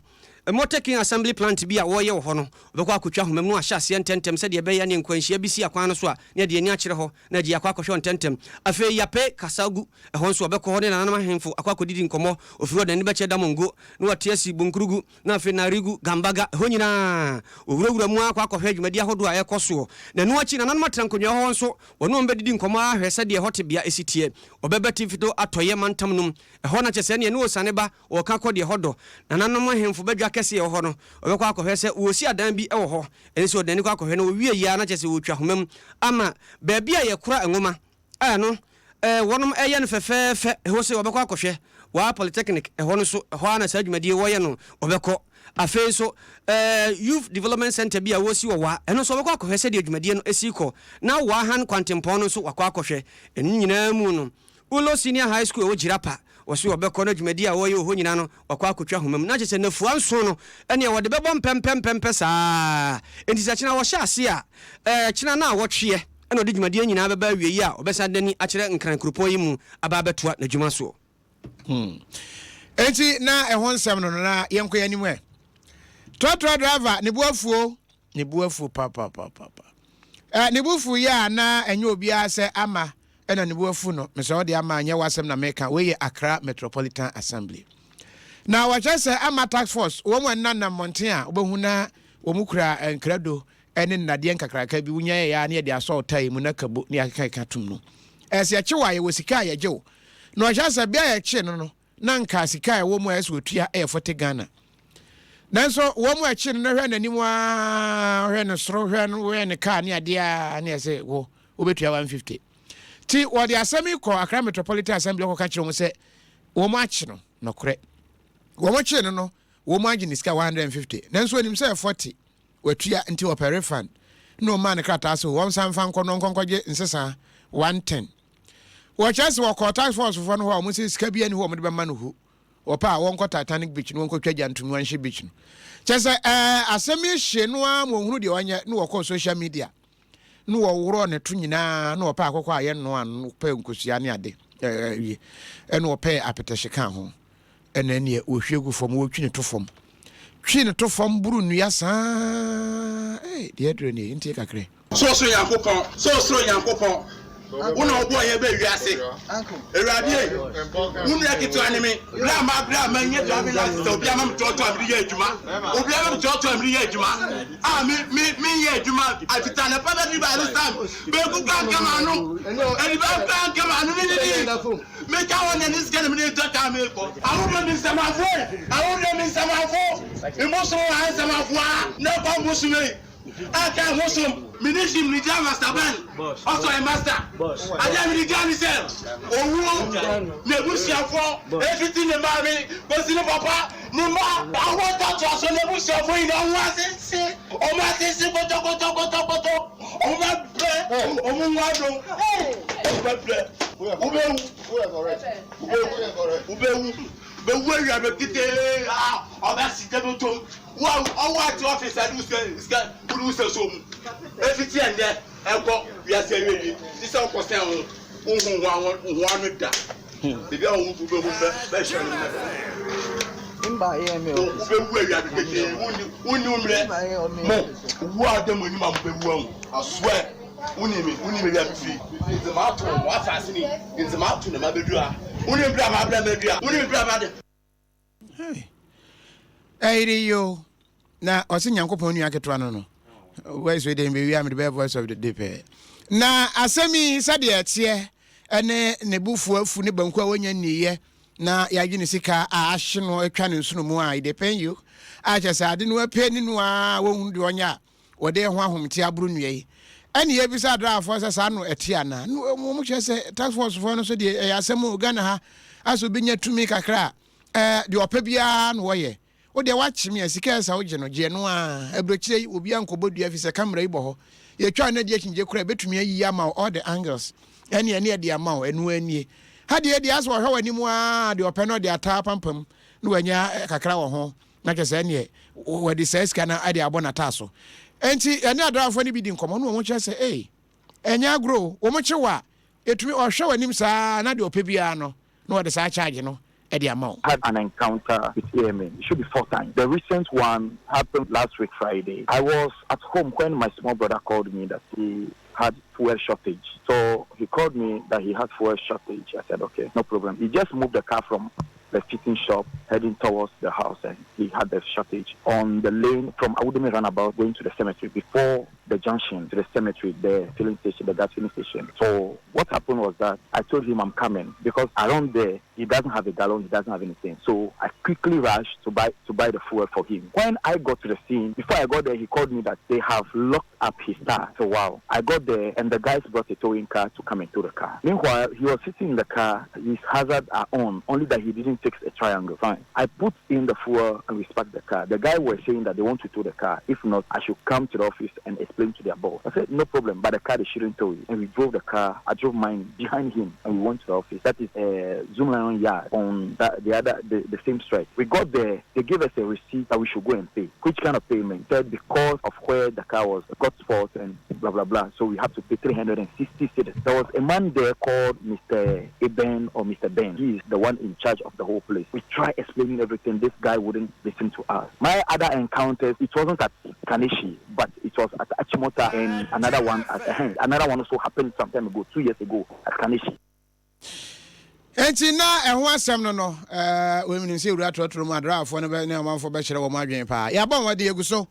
Motor King Assembly Plant bi a wɔreyɛ wɔ hɔ no, wɔbɛkɔ akɔtwa ahoma mu na wɔahyɛ aseɛ ntɛmntɛm sɛdeɛ ɛbɛyɛ ne nkwanhyia bi si akwan no so a, na yɛde ani akyerɛ hɔ na agye akɔ akɔhwɛ hɔ ntɛmntɛm. Afei Yapei Kasagu, ɛhɔ nso wɔbɛkɔ hɔ ne nananom ahemfo akɔ akɔdidi nkɔmmɔ, ɔfiri hɔ de n'ani bɛkyerɛ Damongo na wate asi Bunkrugu. Na afei Narigu, Gambaga, ɛhɔ nyinaa, wɔwurawura mu ara kɔ akɔhwɛ dwumadi ahodoɔ a ɛrekɔ soɔ. Na ɛno akyi, nananom atena nkonnwa hɔ nso, wɔne wɔn bɛdidi nkɔmmɔ ara ahwɛ sɛdeɛ ɛhɔ tebea si teɛ. Wɔbɛba Tifito atɔeɛ mantam no mu. Ɛhɔ na kyerɛ sɛ ɛnneɛ ne wɔsiane ba, wɔreka kɔ deɛ ɛhɔ dɔ. Nananom ahemfo badwa kɛseɛ a ɛwɔ hɔ no, wɔbɛkɔ akɔhwɛ sɛ wɔresi adan bi wɔ hɔ. Ɛne sɛ wɔde ani kɔ akɔhwɛ, na wɔwie yie ara na kyerɛ sɛ wɔretwa ahoma mu ama baabi a yɛkora nwoma. A no eh, wɔnom ɛyɛ no fɛfɛɛfɛ, ɛhɔ sei wɔbɛkɔ akɔhwɛ, waa polytechnic ɛhɔ no so, ɛhɔ ara na saa dwumadie wɔyɛ no wɔbɛkɔ. Afei nso eh, youth development center bi a wɔresi wɔ waa, ɛno nso wɔbɛkɔ akɔhwɛ sɛdeɛ dwumadie no ɛsi kɔ. Na waa han kwantempɔn no nso wakɔ akɔhwɛ. Ɛno nyinaa mu no, Ulo Senior High School ɛwɔ Jirapa, wɔse wɔbɛkɔ na dwumadie a wɔreyɛ wɔ hɔ nyinaa no wakɔ akɔtwa ahoma mu. Na kyerɛ sɛ nnafua nson no ɛneɛ wɔde bɛbɔ mpɛmpɛmpɛmpɛ saa. Enti sɛ kyena wɔhyɛ aseɛ a, eh, kyena naawɔtweɛ. Ɛna ɔde dwumadie nyinaa bɛba awieeɛ a ɔbɛsan de n'ani akyerɛ Nkran kuropɔn yi mu aba abɛtoa n'adwuma soɔ. Hmm. Enti na ɛho nsɛm no no na yɛnkɔ yɛn anim ɛ. Trɔtrɔ driver ne bo afuo, ne bo afuo papapapapa. Ɛ ne bo fu yɛ a na ɛnyɛ obiara sɛ ama ɛna ne bo afu no. Mesɛ ɔde ama anyɛ w'asɛm na meka. Wei yɛ Accra Metropolitan Assembly. Na wɔkyerɛ sɛ ama task force wɔn a ɛnenam mmɔnten a wobɛhu na wɔn kura nkrado ne nnadeɛ nkakraka bi wonya yɛyɛ a na yɛde asɔ wo tae mu na kabo na yɛakekakeka tom no. Ɛsɛ sɛ yɛkye wo a, yɛwɔ sika a yɛgye wo. Na ɔhyɛ sɛ bea a yɛkyee no no, na nka sika a ɛwɔ mu a ɛsɛ sɛ ɔtua yɛ 40 Ghana. Nanso wɔn a ɛkyee no no hwɛ n'anim ara, hwɛ no soro, hwɛ no, hwɛ ne kaa ne adeɛ a, ne yɛsɛ wo, wobɛtua 150. Ti wɔde asɛm yi kɔ Accra Metropolitan Assembly kɔka kyerɛ wɔn sɛ wɔn akye no, nɔkorɛ. Wɔn kyee no no, wɔn agye ne sika 150. Nanso onim sɛ 40. Watua nti ɔpɛ refund na ɔmaa no krataa sɛ wɔnsan mfa nkɔ no ɔnkɔ nkɔgye nsesa 110. Wɔkyerɛ sɛ wɔkɔɔ task force foɔ no hɔ a wɔn sɛ sika biara ni hɔ a wɔde bɛma no hu. Wɔpɛ a wɔnkɔ Titanic beach no wɔnkɔtwa gya ntom no wɔnhye beach no. Kyerɛ sɛ ɛɛ asɛm yi hye no ara ma wɔhunu deɛ ɔnyɛ na wɔkɔɔ social media na wɔworɔɔ ne to nyinaa na wɔpɛ akokɔ a yɛnnoa no wɔpɛ nkosua ne ade ɛɛ wie ɛna wɔpɛ apetɛhye kaa ho. Ɛna ɛneɛ wɔhwie gu fam, wɔtwi ne to fam. Twi ne to fam boro nnua saa. Ei, deɛ aduro nie, ntie kakrɛ. Sorosoro Nyankopɔn, sorosoro Nyankopɔn, wo na wobɔɔ yɛn baa wiase. Awurade ei, wo nua ketewa ne me. Berɛ a mabrɛ a manya driving license a obi ama me trɔtrɔ a mede yɛ adwuma, obi ama me trɔtrɔ a mede yɛ adwuma a me me menyɛ adwuma afita anɔpa bɛduru by this time, banku koraa nka m'ano, adiban koraa nka m'ano, menidi. Me ka wɔn na ne sika na me de tɔ kaa me kɔ. Ahodoɔ mi nsamanfo ei, ahodoɔ mi nsamanfo, mbosom wɔ ha nsamanfo a na kɔ mbosom ei, a kaa mbosom. Me ne gym ne gya master ban, ɔsɔ yɛ master. Adeɛ a me de gya ne sɛ, owuo, n'abusuafoɔ, efiti ne maame kosi ne papa, ne mma, awoɔ ntoatoasoɔ, n'abusuafoɔ nyinaa wɔn asese, wɔn asese kɔtɔkɔtɔkɔtɔkɔtɔ, wɔn bɛ brɛ, wɔn ho adwo, wɔn bɛ brɛ. Wobɛwu, wobɛwu, wobɛwu, bɛwu awia bɛ ketee a ɔbɛsi dɛ bɛtɔm. Wo a ɔwɔ ate ɔfis a de wo sika sika wode wo sika so mu. Efiti ɛnnɛ ɛkɔ wiase awiewie ti sɛ wokɔ sɛn ho wohu ho ho ho ano da. Baabi a wohu wobɛhu bɛ bɛhwɛ no mɛ. Wobɛwu awia bɛ ketee wonni wonni wo mmerɛ mo wu a ɔda mo anim a mobɛwu ahu. I swear. Wonnim me, wonnim baabi a mefiri. Nti mato wɔ w'asaase ni, nti mato na mabedu ha. Wonim berɛ a mabrɛ madua? Wonim berɛ a made. Ɛyere yi o na ɔse Nyankopɔn nua ketewa no no voice wei deɛ mbɛwie a mede bɛyɛ voice of the day pɛɛ na asɛm yi sɛdeɛ ɛteɛ ɛne ne bufuo afu ne banku a wɔnya nniiɛ na yɛagye ne sika a ahye no atwa ne nsono mu a it depend you a kyɛ sɛ ade no apɛ ne no a wɔhunu deɛ ɔnyɛ a wɔde ɛho ahomete aboro nnua yi ɛne yɛbisa adraafoɔ sɛ saa no ɛte anaa no wɔn kyerɛ sɛ task force foɔ no so deɛ ɛyɛ asɛm o Ghana ha asɛ obi nya tumi kakra a ɛɛ deɛ ɔpɛ biara na wɔyɛ wo deɛ wakye me a sika ɛsɛ wogye no gye ɛno a aburokyire yi obi ankɔbɔ dua fi sɛ camera yi bɔ hɔ yɛtwa no adi akyingye koraa ɛbɛtumi ayiyi ama wo all the angles ɛne ɛne ɛde ama wo ɛno anie ha deɛ deɛ asɛ ɔhwɛ w'anim a deɛ ɔpɛ no ɔde ataa pampam na wanya kakra wɔ ho na kyerɛ sɛ ɛneɛ wɔde saa sika no de abɔ n'ataa so nti ɛne adrafoɔ no bi di nkɔmmɔ no wɔn kyerɛ sɛ ei ɛnyɛ agorɔ wɔn kye wɔ a ɛtumi ɔhwɛ w'anim saa na deɛ ɔpɛ biara no na wɔde saa charge no de ama wo. Had an encounter with AMA. It should be four times. The recent one happened last week Friday. I was at home when my small brother called me that he had fuel shortage. So he called me that he had fuel shortage. I said, okay, no problem. He just moved the car from the fitting shop heading towards the house and he had the shortage on the lane from Awudome roundabout going to the cemetery before the junction to the cemetery, the filling station, the gas filling station. So what happened was that I told him I'm coming because around there he doesn't have a gallon, he doesn't have anything. So I quickly rushed to buy to buy the fuel for him. When I got to the scene, before I got there, he called me that they have locked up his car. So wow. I got there and the guys brought a towing car to come and tow the car. Meanwhile, he was sitting in the car, his hazards are on, only that he didn't fix a triangle. Fine. I put in the fuel and we sparked the car. The guy was saying that they want to tow the car. If not, I should come to the office and explain to their boss. I said, no problem, but the car they shouldn't tow it. And we drove the car. I drove mine behind him and we went to the office. That is a uh, Zoomlion Yard on that, the other the, the same street. We got there. They gave us a receipt that we should go and pay. Which kind of payment? Said because of where the car was, got fault and blah blah blah. So we have to pay 360 cedis. There was a man there called Mr. Eben or Mr. Ben. He is the one in charge of the whole place. We tried explaining everything. This guy wouldn't listen to us. My other encounters, it wasn't at Kaneshie, but it was at Achimota and another one at uh, another one also happened some time ago, two years ago at Kaneshie. Enti na ɛho asɛm no no, wɔnim sɛ wura torɔtorɔ mu adraafoɔ no ne ɔmanfoɔ bɛkyerɛ wɔn adwene paa. Yɛabɔ mmɔden yɛgu so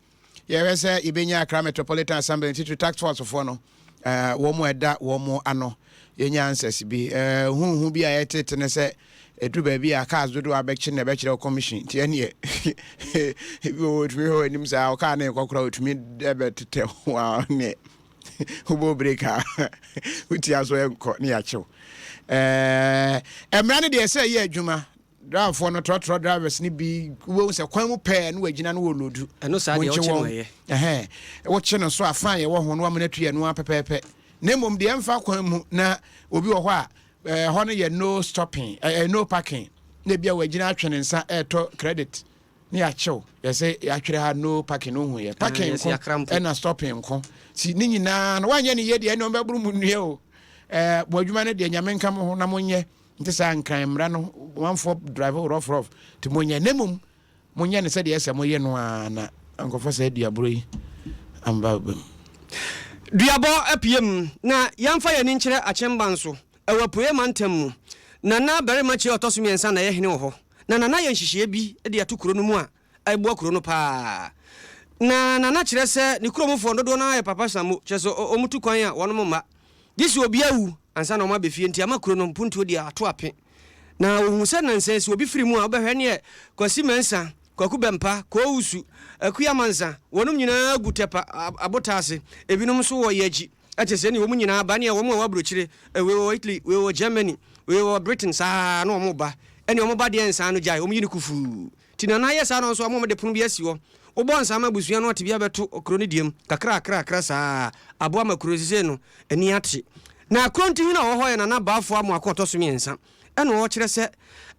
yɛhwɛ sɛ yɛbɛnya Accra Metropolitan Assembly titiri task force foɔ no wɔn mu ɛda wɔn mu ano yɛnya answers bi huhu bi a yɛtete ne sɛ ɛduru baabi a cars dodoɔ abɛkye na ɛbɛkyerɛ commission nti ɛneɛ ebi wɔ wɔtumi hwɛ anim saa ɔkaa ne nkɔkora wɔtumi ɛbɛtetɛ ho a neɛ wobɔ break a wotia so ɛnkɔ ne yɛakyew ɛɛ mmara no deɛ sɛ ɛyɛ adwuma driverfoɔ no trɔtrɔ drivers no bi wobɛhu sɛ kwan mu pɛɛ no wagyina no wɔ lodu ɛno saa deɛ wokye no ɛyɛ ɛhɛn wokye no so a fan yɛwɔ ho no wamena atu yɛ no a pɛpɛɛpɛ na mmom deɛ ɛmfa kwan mu na obi wɔ hɔ a ɛhɔ no yɛ no stopping ɛɛ no parking na ebi a wagyina atwe ne nsa ɛretɔ credit ne yɛakyew yɛsɛ yɛatwerɛ ha no parking no hu yɛ parking nko ɛna stopping nko ti ne nyinaa no wanyɛ ne yie deɛ ɛne ɔmbɛboro mu nnua o ɛɛ mo adwuma no deɛ nyame nka mo ho na monyɛ nte saa nkran mmara no manfoɔ drive rough rough nti monyɛ na mmom monyɛ no sɛdeɛ ɛsɛ moyɛ no ara na ankɔfa saa duaboro yi amba ba mu. Duabɔ apue mu na yɛmfa yɛn ani nkyerɛ Akyemba nso, ɛwɔ Apueɛ mantam mu. Nana Barima Kyei a ɔtɔ so mmiɛnsa na ɛyɛ hene wɔ hɔ. Na Nana ayɛ nhyehyɛeɛ bi de ato kuro no mu a ɛboa kuro no pa ara. Na Nana kyerɛ sɛ ne kuromfoɔ dodoɔ no ara yɛ papa sammo, kyerɛ sɛ wɔtu kwan a wɔnom mma. Gye sɛ obi awu ansa na wɔaba fie nti ama kuro no mpuntuo deɛ ato ape. Na wɔhuu sɛ nnansa yi sɛ obi firi mu a wobɛhwɛ neɛ Kwasi Mensah, Kwaku Bɛmpa, Koo Wusu, Akua Amansa, wɔnom nyinaa gu Tɛpa abotan ase. Ebinom nso wɔ Yɛgyi. Ɛte sɛ neɛ wɔn nyinaa ba neɛ wɔn a ɛwɔ aburokyire, wei wɔ Italy, wei wɔ Germany, wei wɔ Britain saa ara na wɔn ba. Ɛneɛ wɔn ba deɛ nsaa no gyae, wɔn yi no kufuu. Nti Nana ayɛ saa na ɔnso ama wɔde pono bi asi hɔ. Wobɔ nsaa ma abusua no ate bi abɛto kuro no deɛ mu kakrakrakra saa ara. Aboa ma kuro no seesei no ani ate. Na kuro ntihene a ɔwɔ hɔ yɛ Nana Baafoɔ Amoako a ɔtɔ so mmiɛnsa. Ɛna ɔkyerɛ sɛ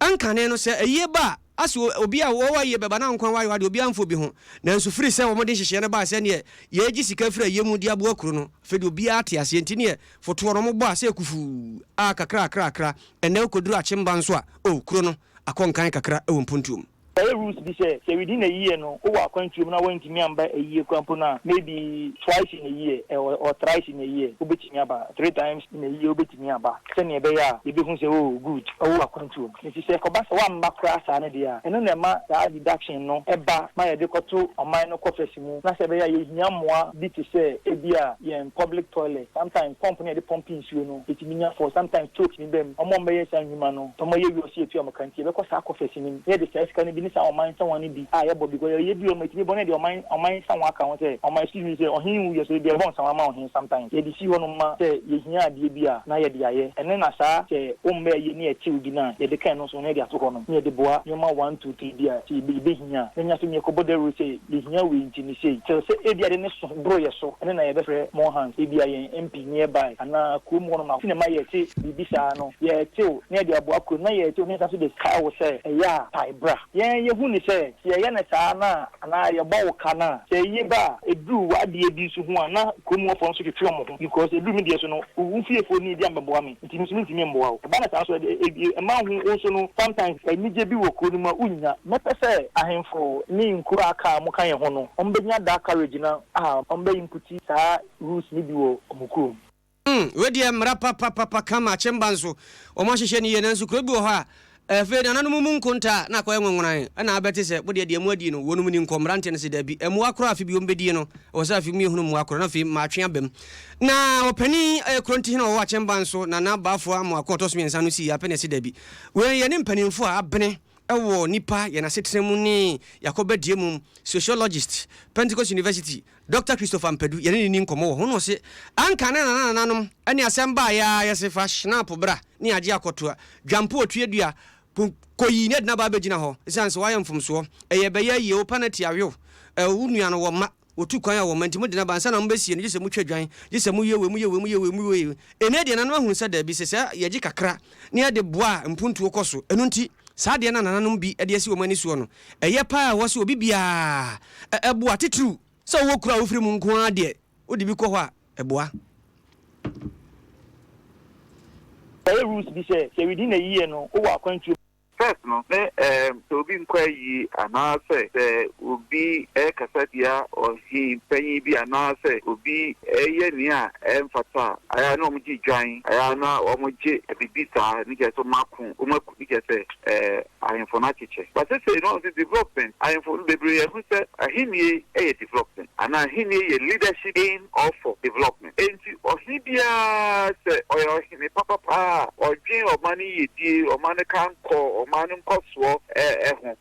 ɛnkane no sɛ ayie ba a, ase obi a ɔwɔ ayie bɛba na nko ara wayɛ adeɛ obiara mfa obi ho. Nanso firi sɛ wɔde nhyehyɛeɛ no baa sɛ neɛ yɛregye sika firi ayie mu de aboa kuro no, afei deɛ obiara te aseɛ nti neɛ fotoɔ no wɔbɔ a sɛ kufuu a kakrakrakra. Ɛnnɛ wokɔduru Akyemba nso a, oh kuro no akɔ nkan kakra wɔ mpuntuo mu. Yɛayɛ rules bi sɛ, sɛ within a year no wowɔ akwantuo mu na woantumi amba ayie koraa mpo no a, maybe twice in a year or thrice in a year wobɛtumi aba, three times in a year wobɛtumi aba sɛdeɛ ɛbɛyɛ a yɛbɛhu sɛ oh good wowɔ akwantuo mu. Nti sɛ ɛkɔba sɛ woamma koraa saa no deɛ a, ɛno na ɛma saa deduction no ba ma yɛde kɔto ɔman no coffers mu na sɛ ɛbɛyɛ a yɛhia mmoa bi te sɛ ebia yɛn public toilet, sometimes pump no a yɛde pump nsuo no yɛtumi nya for sometimes choke tumi ba mu, wɔn a wɔbɛyɛ saa nnwuma no wɔyɛ wie a wɔsɛ yɛtua wɔn ka nti yɛbɛkɔ saa coffers no mu na yɛde saa sika no bi ne saa ɔman nsawa no bi a yɛbɔ because yɛyɛ bi wɔ mu yɛtumi bɔ na yɛde ɔman ɔman nsawa aka ho sɛ ɔman excuse me sɛ ɔhen wu yɛ so yɛde yɛbɔ nsawa ma ɔhen sometimes yɛde si hɔ nom ma sɛ yɛhia adeɛ bi a na yɛde ayɛ ɛno na saa sɛ wommɛ ayie ne yɛtew bi no a yɛde ka ɛno nso ho na yɛde ato hɔ nom na yɛde boa nneɛma one two three bi a sɛ yɛbɛhia a na nya so yɛkɔbɔ dawuro sɛ yɛhia wei nti ne sei till sɛ ebia ade no so boro yɛ so ɛno na yɛbɛfrɛ more hands ebia yɛn MP nearby anaa kurom hɔ nom a nti na ɛma yɛte biribi saa no yɛtew na yɛde aboa kurom na yɛtew na yɛsan nso de kae wo sɛ ɛyɛ a pae bra. Yɛn yɛhu no sɛ, sɛ yɛyɛ no saa no a anaa yɛbɔ wo ka no a, sɛ ayie ba a ɛduru w'adeɛ bi nso ho a na kurom hɔfoɔ nso twetwe wɔn ho because ɛduru me deɛ so no wo fiefoɔ ni bi ammɛboa me nti me nso mentumi mmoa wo. Ɛba no saa nso a ɛma wo wo nso no sometimes anigye bi wɔ kuro no mu a wonnya. Mɛpɛ sɛ ahemfo ne nkuro a aka a wɔka yɛn ho no wɔbɛnya that courage no a wɔbɛ inputi saa rules no bi wɔ wɔn kurom. Hmm wei deɛ mmara papapapa kama kyemba nso wɔn ahyehyɛ no yie nanso kuro bi wɔ hɔ a afei nananom mu nkonta a na akɔyɛ nwanwanan ɛna abɛte sɛ mo deɛ deɛ mo adie no wɔnom ni nkɔ mmeranteɛ no se dabi mmoa korɔ afe bi wɔn bɛdie no ɛwɔ sɛ afe mu yɛhunu mmoa korɔ na afei maatwe abam na ɔpanin ɛyɛ kuro ntihene ɔwɔ akyemba nso Nana Baafoɔ Amoako ɔtɔ so mmiɛnsa no sii apɛ na ɛse dabi wei yɛne mpanimfoɔ a abene wɔ nnipa, yɛn asetena mu ne yɛakɔbadie mu, Sociologist, Pentecost University, Dɔkta Christopher Ampadu, yɛne no ni nkɔmmɔ wɔ ho na ɔse, Anka ne nananananom ne asɛm baeɛ ara yɛse fa schnapp bra ne yɛagye akɔtoa, dwampo otuadua, po kɔyi ne adina ba abɛgyina hɔ, ɛsiane sɛ woayɛ mfomsoɔ, ɛyɛ bɛyɛ ayie, wo panati awe wo, wo nua no wɔ mma. Wɔtu kwan a wɔma nti mode no aba ansa na mobɛsie no, gye sɛ motwa dwan, gye sɛ moyɛ wei, moyɛ wei, moyɛ wei, moyɛ wei. Ɛnnɛ deɛ nananom ahunu sɛ daabi, sɛ sɛ yɛgye kakra na yɛde boa a, mpuntuo kɔ so. Ɛno nti, saa adeɛ no a nananom bi de asi wɔn ani soɔ no, ɛyɛ pa ara a ɛwɔ sɛ obi biara boa, titiriw sɛ wowɔ kuro a wofiri mu nko ara deɛ, wode bi kɔ hɔ a, ɛboa. Yɛayɛ rules bi sɛ, sɛ within a year no wowɔ akwantuo. First no, ne ɛɛm sɛ obi nkɔ ayie anaa sɛ sɛ obi ɛɛkasa tia ɔhen panyin bi anaa sɛ obi ɛɛyɛ nea ɛnfata a, ayɛ a na wɔn gye dwan, ayɛ a na wɔn gye bibi saa, ne kyerɛ sɛ wɔn ako, wɔn aku, ne kyerɛ sɛ ɛɛ ahemfo no akyekyɛ. But sesei no wɔn sɛ development, ahemfo no bebree ahu sɛ ahennie yɛ development anaa ahennie yɛ leadership in or for development. Enti ɔhene biara sɛ ɔyɛ ɔhene papa paa a, ɔdwen ɔman no yiyedie, ɔman no kankɔ, ɔman no nkɔsoɔ ho.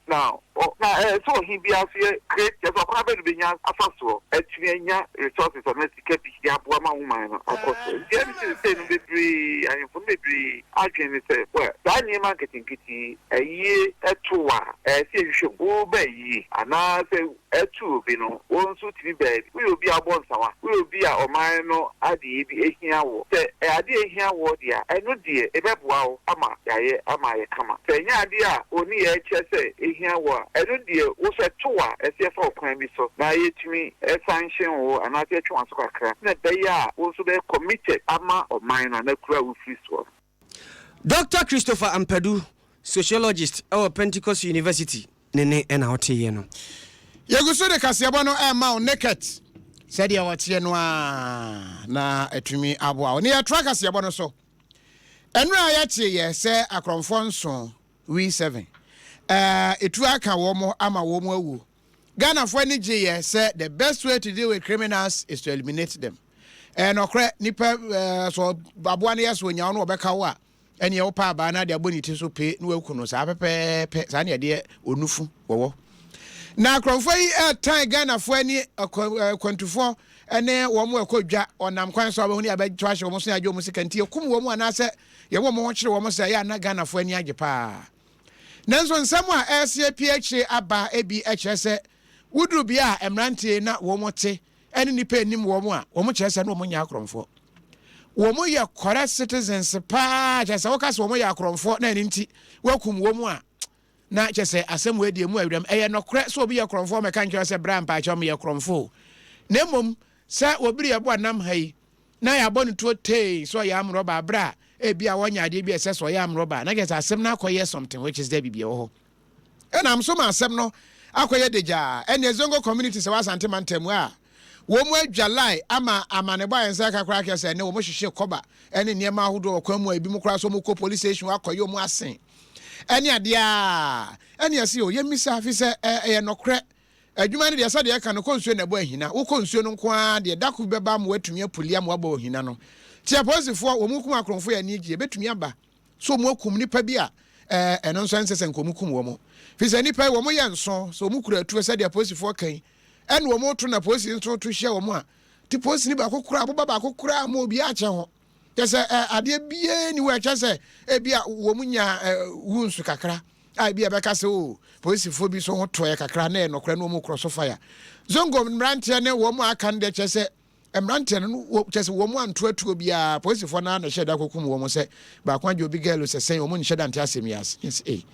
Na na ɛsɛ sɛ ɔhene biara nso yɛ create, kyerɛ sɛ ɔkwan bɛn na ɔbɛnya afa soɔ atumi anya resources anaa sika bi de aboa ma wo man no akɔ so. Nti ɛne seesei no bebree, ahemfo no bebree adwene ne sɛ, well, saa nneɛma nketenkete yi, ayie to wo a, ɛsɛ sɛ yɛhwehwɛ mu. Woreba ayie anaasɛ Ɛto obi no, wo nso tumi baa bi. Woyɛ obi a wobɔ nsawa? Woyɛ obi a ɔman no adeyɛ bi hia woɔ? Sɛ ɛyɛ adeɛ a ɛhia woɔ deɛ a, ɛno deɛ ɛbɛboa wo ama yɛayɛ ama ayɛ kama. Sɛ ɛnyɛ adeɛ a wo nneyɛɛ kyerɛ sɛ ɛhia wo a, ɛno deɛ wo nso ɛto wo a, ɛsɛ yɛfa ɔkwan bi so na yɛtumi sanction wo anaasɛ yɛtwe w'aso kakra sɛdeɛ ɛbɛyɛ a wo nso bɛyɛ committed ama ɔman no anaa kuro a wofiri soɔ no. Dɔkta Christopher Ampadu, sociologist wɔ Pentecost University ne ne na woteeɛ no. Yɛgu so de kaseɛbɔ no rema wo naked sɛdeɛ wɔteɛ no ara na atumi aboa wo. Ne yɛtoa kaseɛbɔ no so. Ɛnora a yɛteeɛ sɛ akorɔmfoɔ nson, we 7, ɛtu aka wɔn ama wɔn awuo. Ghanafoɔ ani gyeeɛ sɛ the best way to deal with criminals is to eliminate them. Ɛyɛ nɔkorɛ, nipa sɛ aboa no yɛ sɛ ɔnya wo no ɔbɛka wo a, ɛneɛ wopɛ abaa no ade abɔ ne ti so pe na waku no saa pɛpɛɛpɛ, saa ne ɛdeɛ onufu wɔwɔ. Na akorɔmfoɔ yi ɛtan Ghanafoɔ ani akwantufoɔ ne wɔn ɛkɔ dwa ɔnam kwan so a wɔbɛhu ne abɛto ahyɛ wɔn so ne agye wɔn sika nti yɛkum wɔn anaasɛ yɛwɔ wɔn ho kyere wɔn sɛ ɛyɛ a na Ghanafoɔ ani agye paa. Nanso nsɛm a ɛresi apue akyire aba bi kyerɛ sɛ woduru bea a mmeranteɛ na wɔn te ne nnipa nnim wɔn a, wɔn kyerɛ sɛ na wɔn nyɛ akorɔmfoɔ. Wɔn yɛ correct citizens paa, kyerɛ sɛ woka sɛ wɔn yɛ akorɔmfoɔ na ɛno nti woakum wɔn a, na kyerɛ sɛ asɛm wei deɛ mu awiram. Ɛyɛ nɔkorɛ sɛ obi yɛ korɔmfoɔ mɛka nkyerɛ sɛ bra mpaakyɛw meyɛ korɔmfoɔ. Na mmom sɛ wɔbiri ɛbo a nam ha yi na yɛabɔ no tuo tee sɛ ɔyɛ amrɔba berɛ a ebia wanya adeɛ bi a ɛsɛ sɛ ɔyɛ amrɔba na kyerɛ sɛ asɛm no akɔyɛ something which is dɛ biribi ɛwɔ hɔ. Ɛnam so ma asɛm no akɔyɛ degyaa. Ɛnneɛ Zongo community sɛ wɔ Asante mantam mu a, wɔn adwa line ama amanebɔ a yɛn nsa aka koraa kyerɛ sɛ ɛnnɛ wɔn hyehyɛ kɔba ne nneɛma ahodoɔ wɔ kwan mu a ebinom koraa nso wɔkɔ police station hɔ akɔyɛ wɔn asen ne adeɛ a ɛne ɛse o yɛmmisa fi sɛ ɛyɛ nɔkorɛ adwuma no deɛ sɛdeɛ ɛka no kɔ nsuo na ɛbɔ ahina wokɔ nsuo no nko ara deɛ da ko bɛba ama watumi apuli ama wabɔ ahina no nti apolisifoɔ wɔn kum akorɔmfoɔ yɛ ani gye ɛbɛtumi aba so wɔn akum nipa bi a ɛɛ ɛno nso ɛnsɛ sɛ nka wɔn kum wɔn fi sɛ nipa yi wɔn yɛ nso sɛ wɔn kura atuo sɛdeɛ apolisifoɔ kan ɛna wɔn to na polisi nso to hyia wɔn a ti polisi ni baako koraa aboba baako koraa ma obi akyɛ ho kyɛ sɛ ɛ adeɛ biara ni wɔ ɛkyɛ sɛ ebi a wɔn nya ɛ wu nso kakra a ebi a ɛbɛka sɛ o polisifoɔ bi so ho toɛ kakra na ɛyɛ nɔkorɛ na wɔn korɔ so fire zongo mmeranteɛ ne wɔn a aka no deɛ kyɛ sɛ Mmeranteɛ no wɔ kyerɛ sɛ wɔn anto atuo biara, polisifoɔ no ara na ɛhyɛɛ da kɔkum wɔn sɛ baako agye obi girl sɛ sɛn, wɔn nhyɛ da nte asɛm yi ase. Yɛse ei,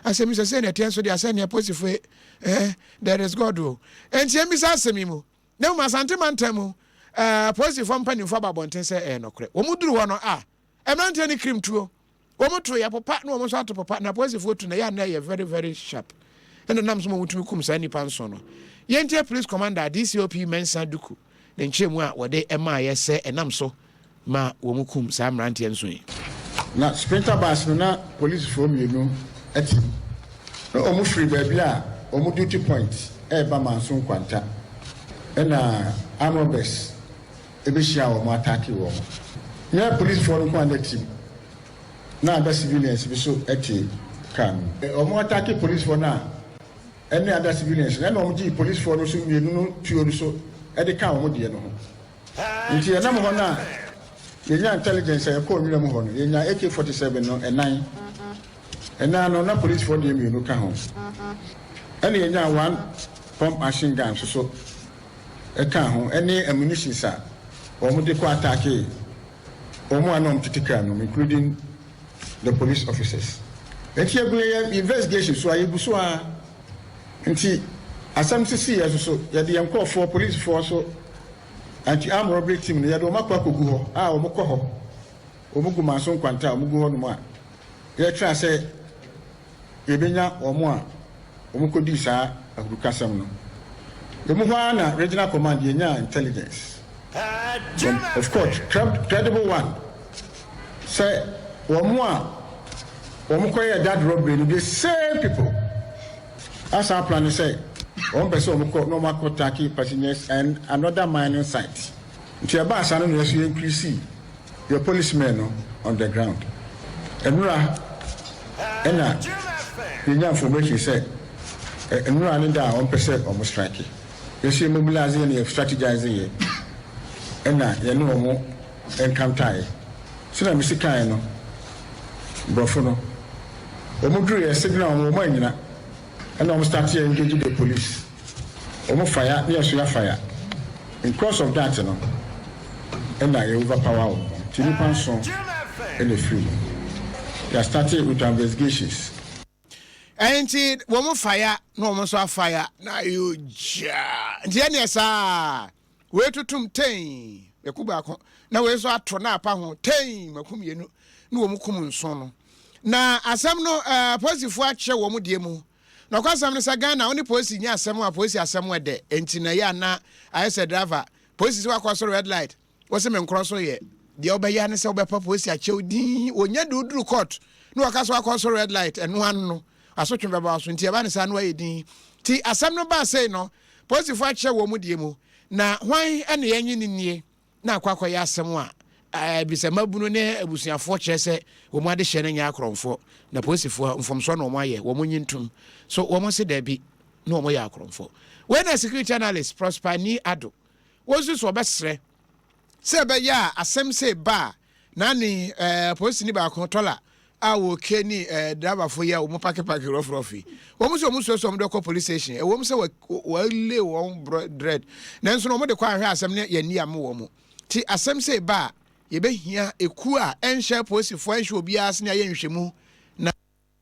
asɛm yi sɛ sɛn na ɛteɛ nso deɛ asɛ nea polisifoɔ yi eh, there is God o. Enti yɛmmisa asɛm yi mu. Na mmom Asante mantam mu eh, polisifoɔ mpanimfoɔ aba abɔnten sɛ ɛyɛ nokorɛ. Wɔn duru hɔ no ah, Mmeranteɛ no kirim tuo. Wɔn to yɛ popa na wɔn nso ato popa na apolisifoɔ tu na yɛ a na ɛyɛ very very sharp. Ɛna nam so ma wɔtumi kum saa nnipa nson no. Yɛntie Police Commander DCOP Mensah Duku ne nkyerɛmu a wɔde maaeɛ sɛ ɛnam so ma wɔn kum saa mmeranteɛ nson yi. Na sprinter bus no na polisifoɔ mmienu te mu. Na wɔn firi baabi a wɔn duty point reba Manso Nkwanta ɛna armed robbers bɛhyiaa wɔn ataakee wɔn. Nyɛ polisfoɔ no nko ara na ɛte mu, na ada civilians bi so te car no mu. Wɔn ataakee polisfoɔ no a ɛne ada civilians no, ɛna wɔn gyee polisfoɔ no so mmienu no tuo no so de kaa wɔn deɛ no ho. Nti yɛnam hɔ no a yɛnyaa intelligence a yɛkɔɔ nwura mu hɔ no, yɛnyaa AK-47 no ɛnan. Ɛnan no na polisfoɔ deɛ mmienu ka ho. Ɛna yɛnyaa one pump action gun nso so kaa ho ne ammunitions a wɔde kɔ ataakee wɔn a na wɔtete car no mu including the police officers. Nti yɛgu yɛn investigation so a yɛgu so ara. Nti asɛm sisiiɛ nso so yɛde yɛn nkorɔfoɔ policefoɔ so anti armed robbery team no yɛde wɔn akɔ akɔgu hɔ a wɔkɔ hɔ wɔn gu Manso Nkwanta a wɔgu hɔ nom a yɛtra sɛ yɛbɛnya wɔn a wɔkɔdii saa ahurukasɛm no. Emu hɔ ara na Regional Command yɛnyaa intelligence from, of course, credible one, sɛ wɔn a wɔkɔyɛɛ that robbery no, the same people asan plane sɛ wɔn pɛ sɛ wɔkɔ na wɔn akɔ attack passengers and another mining site. Nti ɛbaa saa no na yɛso yɛ increase yɛ policemen no on the ground. Nnora ɛna yɛnya information sɛ nnora ne da a wɔn pɛ sɛ wɔn strike. Yɛso yɛ mobilize yɛ na yɛ strategize yɛ ɛna yɛne wɔn encounter yɛ. Sɛnea mesi kaeɛ no, borɔfo no wɔn duru yɛ signal wɔn wɔn anyina ɛna wɔn start yɛ engage the police. Wɔn fire ne yɛso yɛ fire. In course of that no ɛna yɛ overpower wɔn nti nnipa nson ɛna ɛfiri mu. Yɛ starte with our investigations. Ɛnti wɔn fire na wɔn nso afire na ayɛ ogya nti ɛneɛ saa wei totom tɛn mako baako na wei nso ato na apa ho tɛn mako mmienu na wɔn kum nson no na asɛm no ɛɛ apolisifoɔ akyɛ wɔn deɛ mu. Nɔkwasɛm ne sɛ Ghana wo ne polisi nyɛ asɛm a polisi asɛm ɛdɛ nti na ɛyɛ a na ayɛ sɛ driver polisi sɛ wakɔ so red light wo se menkorɔ so yɛ deɛ wobɛyɛ ne sɛ wobɛpa polisi akyɛw din wɔnya de woduru court na wɔka sɛ wakɔ so red light ɛno ano no asotwe bɛba wo so nti ɛba ne saa no ayɛ din ti asɛm no baa sei no polisifoɔ akyerɛ wɔn mu deɛ mu na hwan ɛne yɛnye ne nie na akɔ akɔyɛ asɛm a ɛbi sɛ mmabunu ne abusuafoɔ kyerɛ sɛ wɔn adehyɛ no nyɛ akorɔmfoɔ na polisifoɔ mfomsoɔ na wɔn ayɛ wɔn nyi ntom so wɔn se daabi na wɔn yɛ akorɔmfoɔ. Wei na security analyst Prosper Nii Addo wɔn nso so wɔbɛsrɛ sɛ ɛbɛyɛ a asɛm sei ba a Nani eh, polisini baako tɔla a wɔke ni eh, driverfo yi a wɔn pakepake rɔfrɔf yi. Wɔn nso wɔn suasua wɔn de kɔ police station. Ɛwɔ mu sɛ wɔale wɔn dread, nanso na wɔn de kɔ ahwɛ asɛm no yɛn ni ama wɔn. Ti asɛm sɛ ba a, yɛbɛhia ekuo a ɛnhyɛ polisifoɔ ɛnhyɛ obiara sene ayɛ nhwɛmu na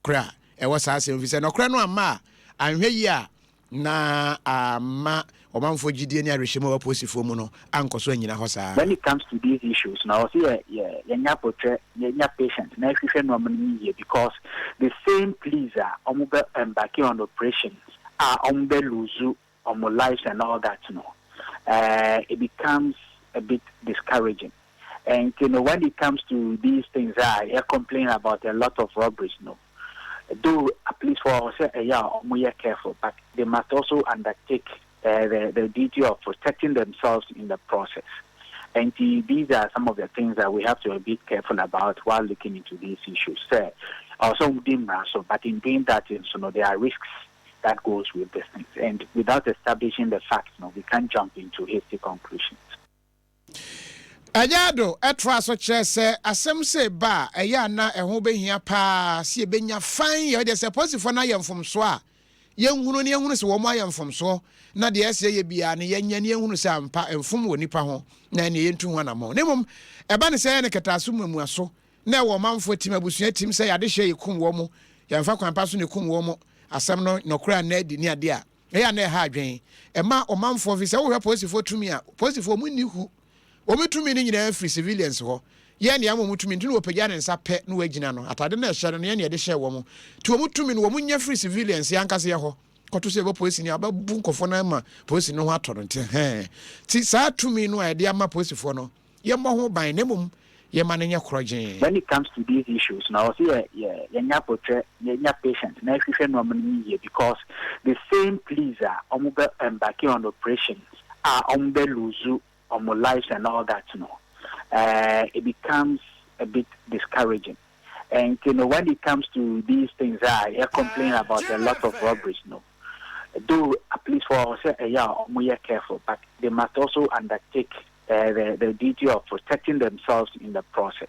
Nokorɛ a ɛwɔ saa asɛm, ɛfiri sɛ nɔkorɛ no amma a, anhwɛ yie a na amma ɔmanfoɔ gyidie ne awerɛhyɛmu a ɛwɔ apolisifoɔ mu no ankɔ so annyina hɔ saa. When it comes to these issues no ɔwɔ sɛ yɛ yɛ yɛnya abotrɛ na yɛnya patience na yɛhwehwɛ nnoɔma no mu yie because the same police a wɔn bɛ embarke on operations a wɔn bɛ lose wɔn lives and all that no eh, it becomes a bit discouraging. Nti no when it comes to these things a yɛ complain about a lot of robberies no though apolicefoɔ ɔwɔ sɛ ɛyɛ a wɔn yɛ careful but they must also undertake the the duty of protecting themselves in the process. Nti these are some of the things that we have to be a bit careful about while looking into these issues. Sɛ ɔwɔ sɛ wɔn di mmara so but in doing that nso no there are risks that goes with these things and without establishing the facts no we can't jump into hasty conclusions. Agya Addo toaa so kyerɛɛ sɛ asɛm sei ba a, ɛyɛ a na ɛho bɛhia pa ara sɛ yɛbɛnya fann yɛ deɛ sɛ apolisifoɔ no ayɛ mfomsoɔ a, yɛnhunu na yɛnhunu sɛ wɔn ayɛ mfomsoɔ na deɛ ɛsɛ yɛyɛ biara no yɛnyɛ na yɛnhunu sɛ ampa mfom wɔ nnipa ho na ɛnneɛ yɛntu ho anammɔn. Na mmom ɛba no sɛ yɛyɛ no kɛtɛaso mmuamuaso na ɛwɔ ɔmanfoɔ tim, abusua tim sɛ yɛadehyeɛ yɛkum wɔn, yɛmfa kwan pa so na ɛkum wɔn, asɛm no nɔkorɛ anna adi ne adeɛ a, Ɛyɛ a na ɛha adwene. Ɛma ɔmanfoɔ fi sɛ wohwɛ polisifoɔ tumi a, polisifoɔ wɔn nni hu. Wɔn tumi no nyinaa firi civilians hɔ. Yɛn na yɛama wɔn tumi nti na wɔpagya ne nsa pɛ na wɔagyina no. Atade no a ɛhyɛ no no yɛn na yɛde hyɛɛ wɔn. Nti wɔn tumi no wɔn nya firi civilians yɛn ankasa yɛ hɔ. Kɔto sɛ yɛbɔ polisini a ɔbɛbu nkurɔfoɔ no ama polisini no ho atɔ no nti hɛn. Nti saa tumi no a yɛde ama polisifoɔ no yɛmmɔ ho ban na mmom yɛmma no nyɛ korɔgyenn. When it comes to these issues no ɔwɔ sɛ yɛ yɛ yɛnya abotrɛ na yɛnya patience na yɛhwehwɛ nnoɔma no mu yie because the same police a wɔn bɛ embarke on operations a wɔn bɛ lose wɔn lives and all that no eh, it becomes a bit discouraging. Nti no when it comes to these things a yɛ complain about a lot of robberies no though apolicefoɔ ɔwɔ sɛ ɛyɛ a wɔn yɛ careful but they must also undertake the the duty of protecting themselves in the process.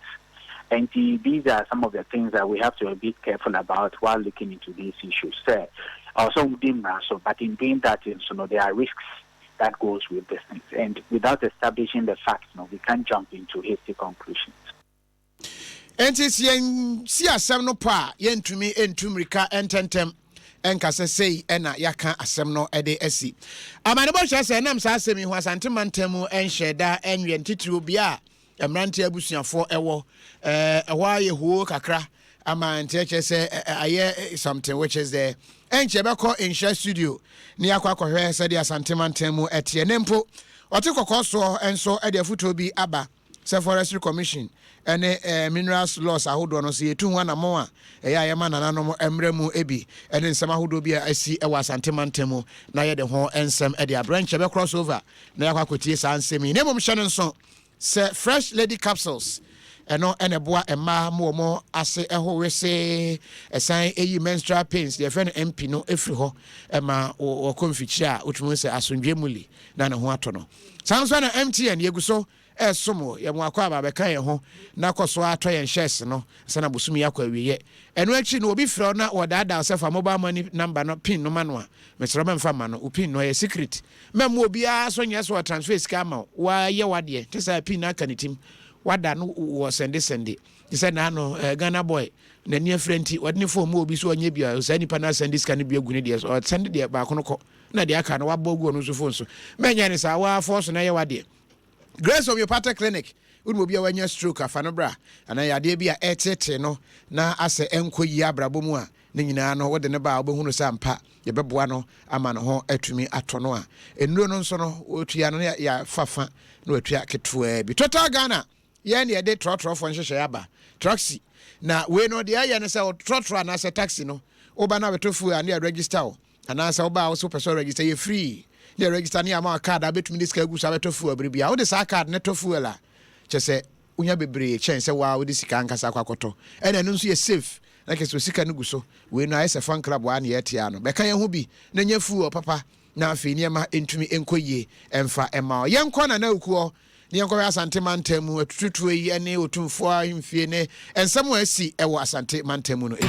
Nti these are some of the things that we have to be careful about while looking into these issues. Sɛ ɔwɔ sɛ wɔn di mmara so but in doing that nso no there are risks that goes with these things and without establishing the facts no we can't jump into hasty conclusions. Enti sɛ yɛnsi asɛm no pɔ a, yɛntumi ntu mmirika ntɛmntɛm nka sɛ sei na yɛaka asɛm no de asi. Amanebɔ kyerɛ sɛ ɛnam saa asɛm yi ho Asante mantam mu nhyɛɛ da nweɛ ntitiriw bea a mmeranteɛ abusuafoɔ wɔ. Ɛhɔ ayɛ hoo kakra ama nti ɛkyerɛ sɛ ayɛ something which is there. Ɛnkyɛ yɛbɛkɔ Nhyira studio na yɛakɔ akɔhwɛ sɛdeɛ Asante mantam mu ɛteɛ. Ne mpo ɔte kɔkɔɔ soɔ nso de afotuo bi aba. Sɛ Forestry Commission ne Minerals Laws ahodoɔ no, sɛ yɛtu ho anammɔn a, ɛyɛ a yɛma nananom mmra mu bi ne nsɛm ahodoɔ bi a asi wɔ Asante mantam mu na yɛde ho nsɛm de abrɛ. Nkyɛ bɛ cross over na yɛakɔ akɔtie saa nsɛm yi. Na mmom hyɛ no nso sɛ Fresh Lady Capsules ɛno na ɛboa mmaa ma wɔn ase ho wesee, ɛsan yi menstrual pains, deɛ yɛfrɛ no MP no firi hɔ ma wɔkɔ mfikyire a wotumi hu sɛ asomdwoeɛ mu li na ne ho atɔ no. Saa nso na MTN yɛgu so resom wo. Yɛ mo akwaaba bɛka yɛn ho na kɔ so ara tɔ yɛn shares no ansa na bosome yi akɔ awieɛ. Ɛno akyi no obi frɛ wo na wɔdaadaa wo sɛ fa mobile money number no pin no ma no a, mesrɛ wo mɛmfa mma no. Wo pin no ɛyɛ secret. Mɛmma obiara nso nyɛ sɛ ɔtransfer sika ama wo. Wo ara yɛ w'adeɛ. Te saa pin no aka ne tim. Wada no wɔ sɛnde sɛnde. Te sɛ naano eh, Ghana boy n'ani afira nti wɔde ne phone ma obi so ɔnyɛ bi a saa nipa no asɛnde sika no bi agu ne deɛ so. Ɔsɛnde deɛ baako no kɔ na deɛ aka no wabɔ agu ɔno nso phone so. Mɛnyɛ ne saa, wo ara fɔɔ so na yɛ w'adeɛ. Grace Homeopathic Clinic, Wonim obi a wanya stroke a, fa no bra. Anaa yadeɛ bi a ɛreteetee no na asɛ ɛnkɔ yie abrabɔ mu a, ne nyinaa no wode no ba a wobɛhunu sɛ ampa yɛbɛboa no ama ne ho atumi atɔ no a. Nnuro no nso no, wotua no na yɛafa fa na watua ketewaa bi. Total Ghana, yɛn na yɛde trɔtrɔfoɔ nhyehyɛeɛ aba, taxi. Na wei no deɛ ɛyɛ ne sɛ trɔtrɔ anaasɛ taxi no, woba na wobɛtɔ fuel a na yɛregister wo. Anaasɛ woba a wo sɛ wopɛ sɛ ɔregister yɛ free ne yɛ register ne yɛama wo card a wobɛtumi de sika agu so abɛtɔ fuel bere biara. Wode saa card no tɔ fuel a, kyerɛ sɛ wonya bebree kyɛn sɛ wo ara wode sika ankasa akɔ akɔtɔ. Ɛna ɛno nso yɛ safe na kyerɛ sɛ sika no gu so. Wei no ayɛ sɛ fan club a na yɛte ara no. Bɛka yɛn ho bi na nya fuel papa na afei nneɛma ntumi nkɔ yie mfa mma wo. Yɛnkɔ Nana Awuku hɔ Ne yɛnkɔhwɛ Asante mantam mu atututuo yi ne Otumfoɔ ahemfie ne nsɛm a asi wɔ Asante mantam mu no bi.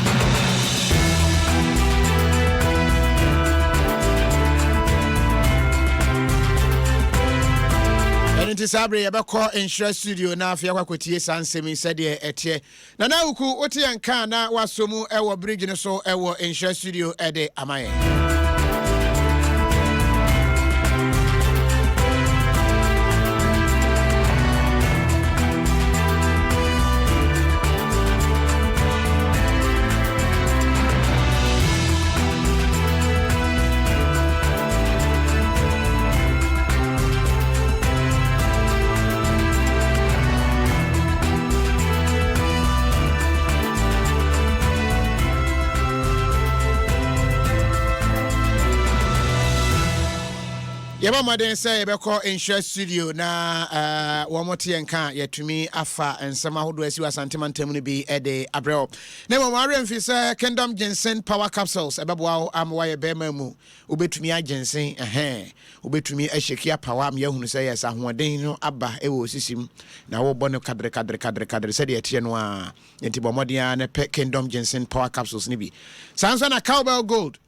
Ɛno nti saa bere yɛbɛkɔ Nhyira studio na afei akɔ akɔtie saa nsɛm yi sɛdeɛ ɛteɛ. Nana Awuku, wote yɛn nka a na woasɔ mu wɔ bridge no so wɔ Nhyira studio de ama yɛn. Yɛbɔ mmɔden sɛ yɛbɛkɔ Nhyira studio na eh, wɔn te yɛn ka a yɛatumi afa nsɛm ahodoɔ asi wɔ Asante mantam no bi de abrɛ wo. Na mmom awerɛ mfi sɛ Kingdom Ginseng Power Capsules ɛbɛboa wo ama woayɛ bɛrima mu. Wobɛtumi agyinsen, ɛhɛn, wobɛtumi ahyɛki apawa ama yɛahunu sɛ yes, ahoɔden no aba wɔ wo sisi mu na wobɔ no kadere kadere kadere kadere sɛdeɛ ɛteɛ no ara. Enti bɔ mmɔden ara na pɛ Kingdom Ginseng Power Capsules no bi. Saa nso na Cowbell Gold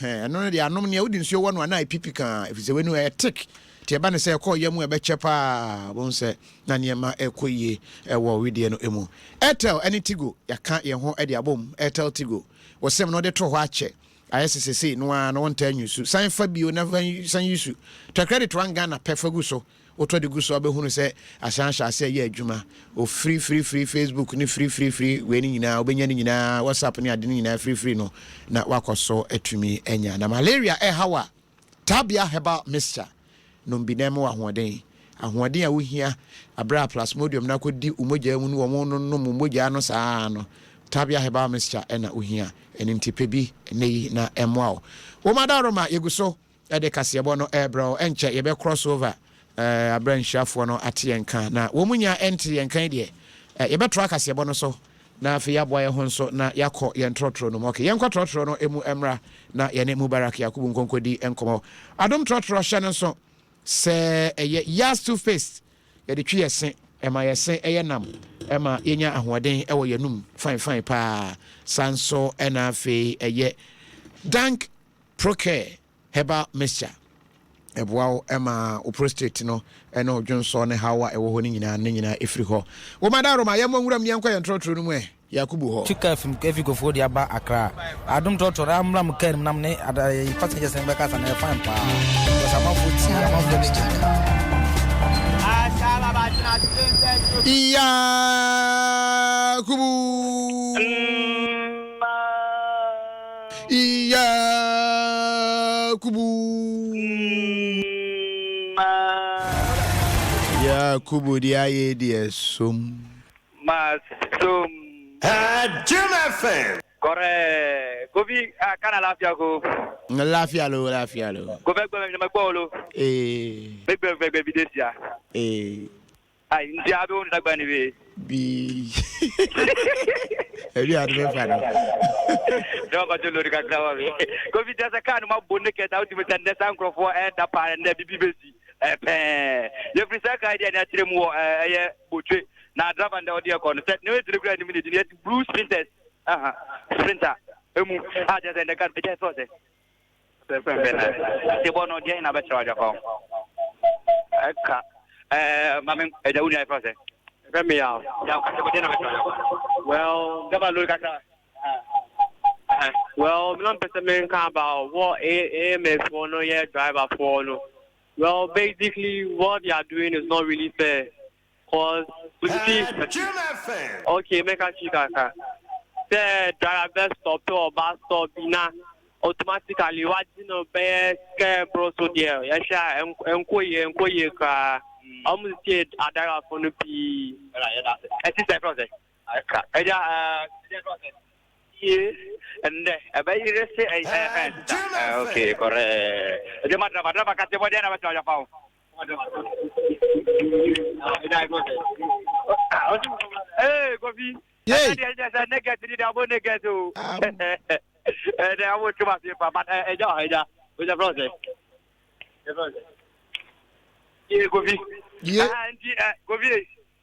Ɛno no deɛ anom nea wode nsuo wɔ no a na ɛpipi kaa ɛfiri sɛ wei no ɛyɛ thick nti ɛba no sɛ ɛkɔ yam ɛbɛkyɛ paa wobɛhu sɛ na nneɛma ɛkɔ yie ɛwɔ wedeɛ no mu. Airtel ɛne Tigo yɛaka yɛn ho de abom. Airtel Tigo wo sim no wode to hɔ akyɛ ayɛ sɛ sesei no ara no wontaa nyusu san fa bio na san yusu tɔ credit one Ghana pɛ fa gu so. Wotɔ de gu so a wobɛhunu sɛ asan ahyɛ aseɛ yɛ adwuma. Ofiri firi firi Facebook ne firi firi firi wei no nyinaa wobɛnya ne nyinaa WhatsApp ne ade no nyinaa firi firi no na woakɔ so atumi anya. Na malaria ɛha wo a, Tabia herbal mixture nom bi na ɛma wo ahoɔden. Ahoɔden a wohia aberɛ a plasmodium no akɔdi wo mogyaa mu no wɔn nonom wo mogyaa no saa no, Tabia herbal mixture na wohia. Ɛno nti pɛ bi nnɛ yi na ɛmmoa wo. Wo Madaroma yɛgu so de kaseɛbɔ no rebrɛ wo. Ɛnkyɛ yɛbɛ cross over aberɛ a nhyiafoɔ no ate yɛn nka. Na wɔn nya nte yɛn nka yi deɛ, yɛbɛtoa kaseɛbɔ no so na afei yɛaboa yɛn ho nso na yɛakɔ yɛn trɔtrɔ no mu. Ok, yɛnkɔ trɔtrɔ no mu mmra na yɛne Mubarak Yakubu nkɔnkɔdi nkɔmmɔ. Adom trɔtrɔ hyɛ no nso sɛ ɛyɛ Yas toothpaste, yɛde twe yɛ se, ɛma yɛ se yɛ nam, ɛma yɛnya ahoɔden wɔ yɛn anum fine fine paa. Saa nso na afei ɛyɛ Dank Procare Herbal Mixture, Ɛboa wo ma wo prostate no ne wo dwonsɔ ne haw a ɛwɔ hɔ no nyinaa no nyinaa ɛfiri hɔ. Wo ma dawroma, yɛmmɔ nwuram na yɛnkɔ yɛn trɔtrɔ no mu ɛ, Yakubu hɔ. Twi car firi efi kofoɔ dua ba Accra. Adom trɔtrɔ no amra mo car no mu na mo ne ada eh, passengers no bɛkasa no ɛyɛ fine paa. Because amanfoɔ tie, amanfoɔ ani gye. Yakubu. Yakubu. Yakubu deɛ ayɛ deɛ som. Masom. Jim FM. Correct. Kofi, ah, kana lafiya ko. Lafiya lo, lafiya lo. Kofi gbɛ mɛ gbɔ lo. Eh. Mɛ gbɛ gbɛ gbɛ vidéo sia. Eh. Ai, nti abe wo nsa gba ne be. Bi. Ebi ade bɛ fa no. Ne wa kɔtɔ lori kakra wa me. Kofi kyerɛ sɛ kaa no ma bo ne kɛta wotumi sɛ nnɛ saa nkurɔfoɔ ɛda paa nnɛ bibi bɛsi pɛɛ. Yɛfiri saa kaa yi deɛ ne akyerɛ mu wɔ ɛyɛ Botwe na driver ndɛ ɔde ɛkɔ no sɛ ne ɛtiri kura anim ne din yɛsi blue sprinters aha sprinter emu a kyerɛ sɛ nnɛ kaa no ɛkyɛ sɛ ɔsɛ. Ase bɔ no deɛ na bɛkyerɛ wadwa fa ɛka ɛɛ maame ɛgya wo nua ɛfrɛ sɛ ɛfɛ mi yaw yaw kase bɔ deɛ na bɛkyerɛ wadwa fa well gaba lori kakra well mi na mpɛ sɛ mi nka about what AMA foɔ no yɛ driver foɔ no well basically what they are doing is not really fair. Cause you see, okay, make a chi kaka. Sɛ driver bɛ stop wɔ bus stop bi na automatically wagye no bɛyɛ sika ɛboro so deɛ yɛhwɛ a ɛnkɔ yie ɛnkɔ yie koraa. Ɔmo sisi adarafo no pii. Ɛti sɛ ɛfrɛ sɛ ɛgya ɛɛ yie ɛndɛ ɛbɛyere se ɛɛ ɛɛ sisa okay correct ɛgya ma driver driver kase bɔ deɛ na bɛtena ɔgya fa o. Hey, Kofi. Yay. Yeah.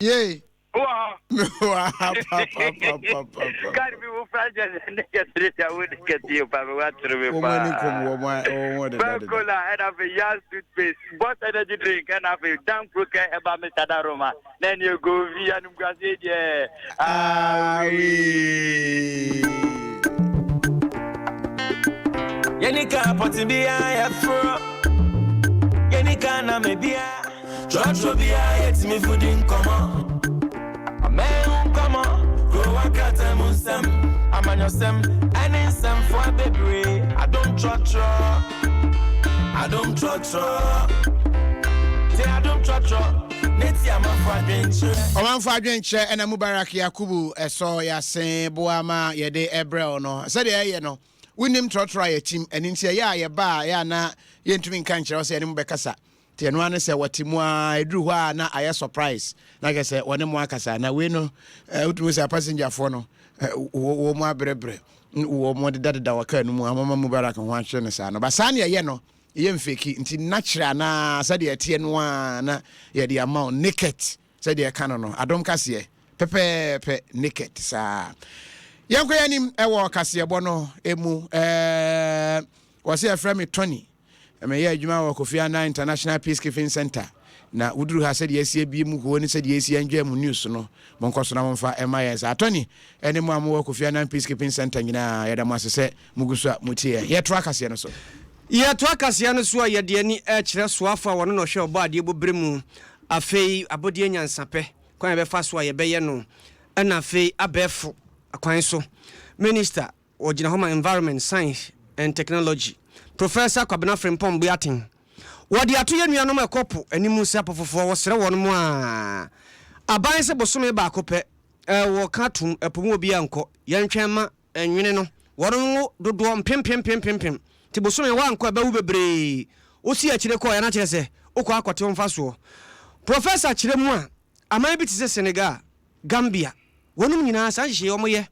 Yay. Wowɔ hɔ? Mewɔ ha papapapapa. Card bi wo fra kyɛ sɛ ne kɛsere sɛ wo ne kɛseɛ pa me woatere me Wɔn ani kɔm wɔn wɔn wɔn deda deda. Cola ɛna afei Yas toothpaste, Boss energy drink ɛna afei Dan Pro Care herbal mixture da Roma na ɛne Egovi animguaseɛ deɛ. Awi. Yɛni ka pɔte biara yɛforɔ Yɛni ka na me biara Trɔtrɔ biara yɛtumi fo di nkɔmmɔ Ɔman ho nkɔmmɔ Kurowa krataa mu nsɛm Amanyɔsɛm ɛne nsɛmfoa bebree Adom trɔtrɔ Adom trɔtrɔ Te adom trɔtrɔ Ne ti amanfo adwenkyerɛ. Ɔmanfo adwenkyerɛ ɛna Mubarak Yakubu ɛsɔ yasen boa ma yɛde ɛbrɛ wo no. Sɛdeɛ ɛyɛ no. Wonnim trɔtrɔ a yɛkyim, ɛno nti ɛyɛ a yɛba a ɛyɛ a na yɛntumi nka nkyerɛ wo sɛ yɛne mo bɛkasa. Nti ɛno ara ne sɛ wɔte mu ara, ɛduru hɔ a na ayɛ surprise, na kyerɛ sɛ wɔne mo akasa. Na wei no, wotumi hu sɛ apasengyafoɔ no, wɔn abrɛbrɛ, wɔn dedadeda wɔ kaa no mu, amama Mubarak ho akyere no saa no. Ba saa ne ɛyɛ no, ɛyɛ mfeki, nti natural anaa sɛdeɛ ɛteɛ no ara na yɛde ama wo naked. Sɛdeɛ ɛka no no, adom kaseɛ, pɛpɛɛpɛ, naked saa. Yɛnkɔ yɛn anim wɔ kaseɛbɔ no mu. Ɛɛ, wɔse yɛfrɛ me Tony. Meyɛ adwuma wɔ Kofi Annan International Peacekeeping Center. Na woduru ha sɛdeɛ asi abie mu hoo ne sɛdeɛ asi enjoy mu news no, monkɔ so na momfa mma yɛn saa. Tony ne mo a mowɔ Kofi Annan Peacekeeping Center nyinaa, yɛda mo ase sɛ mugu so a mutie yɛn. Yɛtoa kaseɛ no so. Yɛtoa kaseɛ no so a, yɛde ani rekyerɛ soafo a wɔno na ɔhwɛ ɔbɔadeɛ bɔberɛ mu, afei abɔdeɛ nyansapɛ, kwan a yɛbɛfa so a yɛbɛyɛ no, ɛna afei abɛɛfo kwan so. Minister, ɔgyina hɔ ma Environment, Science and Technology, Professor Kwabena Frimpong Boateng. Wɔde ato yɛn nuanom a ɛkɔ po anim sɛ apofofoɔ, wɔsrɛ wɔn a, aban sɛ bosome baako pɛ, wɔka tom, ɛpo mu obiara nkɔ, yɛntwɛn ma Nwene no, wɔn dodoɔ mpempempempempem, nti bosome woankɔ a ɛbɛwo bebree, wosi akyire kɔeɛ a na kyerɛ sɛ wokɔ akɔte wo mfasoɔ. Professor kyerɛ mu a, aman bi te sɛ Senegal, Gambia, wɔnom nyinaa saa nhyehyɛeɛ wɔyɛ.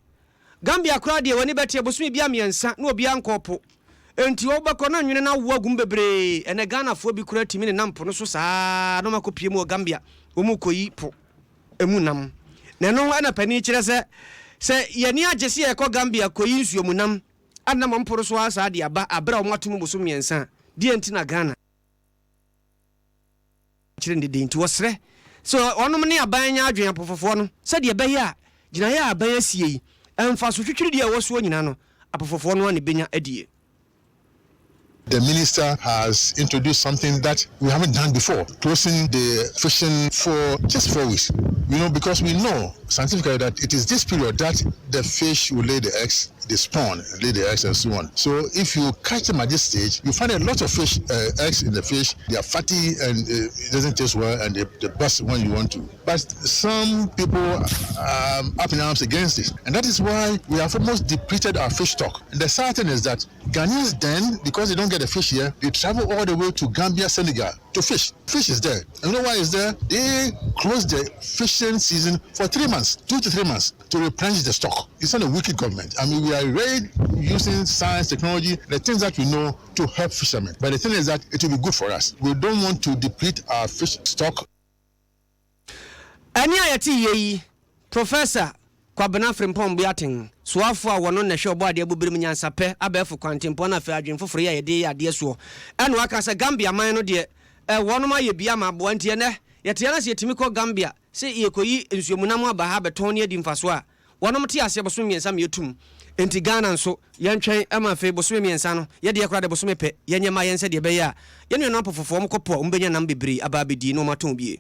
Gambia koraa deɛ w'ani bɛteɛ bosome biara mmiɛnsa na obiara nkɔɔ po, enti wobɛkɔ na nwene no awo agu mu bebree, ɛnɛ Ghanafoɔ bi koraa tumi nenam po no so saa na wɔakɔpue mu wɔ Gambia, wɔrekɔyi po. mu nam. Na ɛno na panin kyerɛ sɛ, sɛ yɛn ani agye sɛ yɛrekɔ Gambia kɔyi nsuo mu nam anam wɔn po no so ara saa de aba aberɛ a wɔato mu bosom mmiɛnsa a, deɛn nti na Ghana kyerɛ no dede? Nti wɔsrɛ sɛ wɔnom ne aban nyɛ adwene apofofoɔ no sɛdeɛ ɛbɛyɛ a gyinaeɛ a aban asie yi, mfaso twitwiridie a ɛwɔ soɔ nyinaa no, apofofoɔ no ara na ɛbɛnya adie. The minister has introduced something that we haven't done before, closing the fishing for just four weeks. You know, because we know scientifically that it is this period that the fish will lay the eggs, they spawn, lay the eggs, and so on. So if you catch them at this stage, you find a lot of fish uh, eggs in the fish. They are fatty and uh, it doesn't taste well, and they, they bust when you want to. But some people are um, up in arms against it, and that is why we have almost depleted our fish stock. And the sad thing is that Ghanaians then, because they don't get the fish here, they travel all the way to Gambia, Senegal to fish. Fish is there. And you know why it's there? They close the fishing season for three months, two to three months, to replenish the stock. It's not a wicked government. I mean, we are really using science, technology, the things that we know to help fishermen. But the thing is that it will be good for us. We don't want to deplete our fish stock. Ɛnne a yɛte yie yi, Professor Kwabena Frimpong Boateng, soafoɔ a wɔno na ɛhwɛ ɔbɔadeɛ abɔberem nyansapɛ, abɛɛfo kwantempɔn na afei adwene foforɔ yi a yɛde yɛ adeɛ soɔ, ɛna waka sɛ Gambia man no deɛ wɔnom ayɛ bi ama aboa nti ɛnnɛ yɛte ha na sɛ yɛtumi kɔ Gambia sɛ yɛkɔyi nsuomunam aba ha abɛtɔn ne adi mfasoɔ a Wɔnom te aseɛ bosome mmiɛnsa ma yɛtum enti Ghana nso yɛntwɛn ma afei bosome mmiɛnsa no yɛdeɛ koraa deɛ bosome pɛ yɛnyɛ ma yɛn sɛdeɛ ɛbɛyɛ a yɛn nuanom apofofoɔ wɔn kɔ po a wɔn bɛnya nam bebree aba abɛdie na wɔn atɔn bie.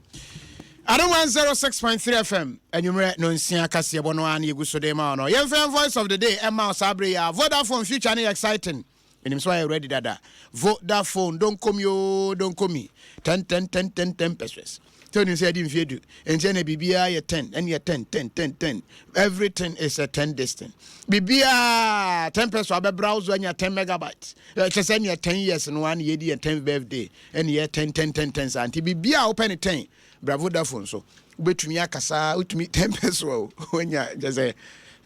Adom 106.3 FM, anwummerɛ nonsia kaseɛbɔ no ara na yɛgu so de ma wo no. Yɛmfa yɛn voice of the day mma wo saa berɛ yi ara. Vodafone future no yɛ exciting. Menim sɛ wayɛ ready dada. Vodafone, don't call me oh, don't call me. 10 10 10 10 10 pesos. Sɛ onim sɛ yɛde mfie du. Nti ɛna biribiara yɛ 10, ɛne yɛ 10 10 10 10. Everything is a 10 distance. Biribiara 10 pesos abɛ browse anya 10 megabytes. Ɛkyɛ sɛ ɛne 10 years no ara na yɛdi yɛn 10 birthday. Ɛne yɛ 10 10 10 10 saa. Nti biribiara wopɛ ne 10. Bra Vodafone so. Wobɛtumi akasa, wotumi 10 pesos o. Wanya kyɛ sɛ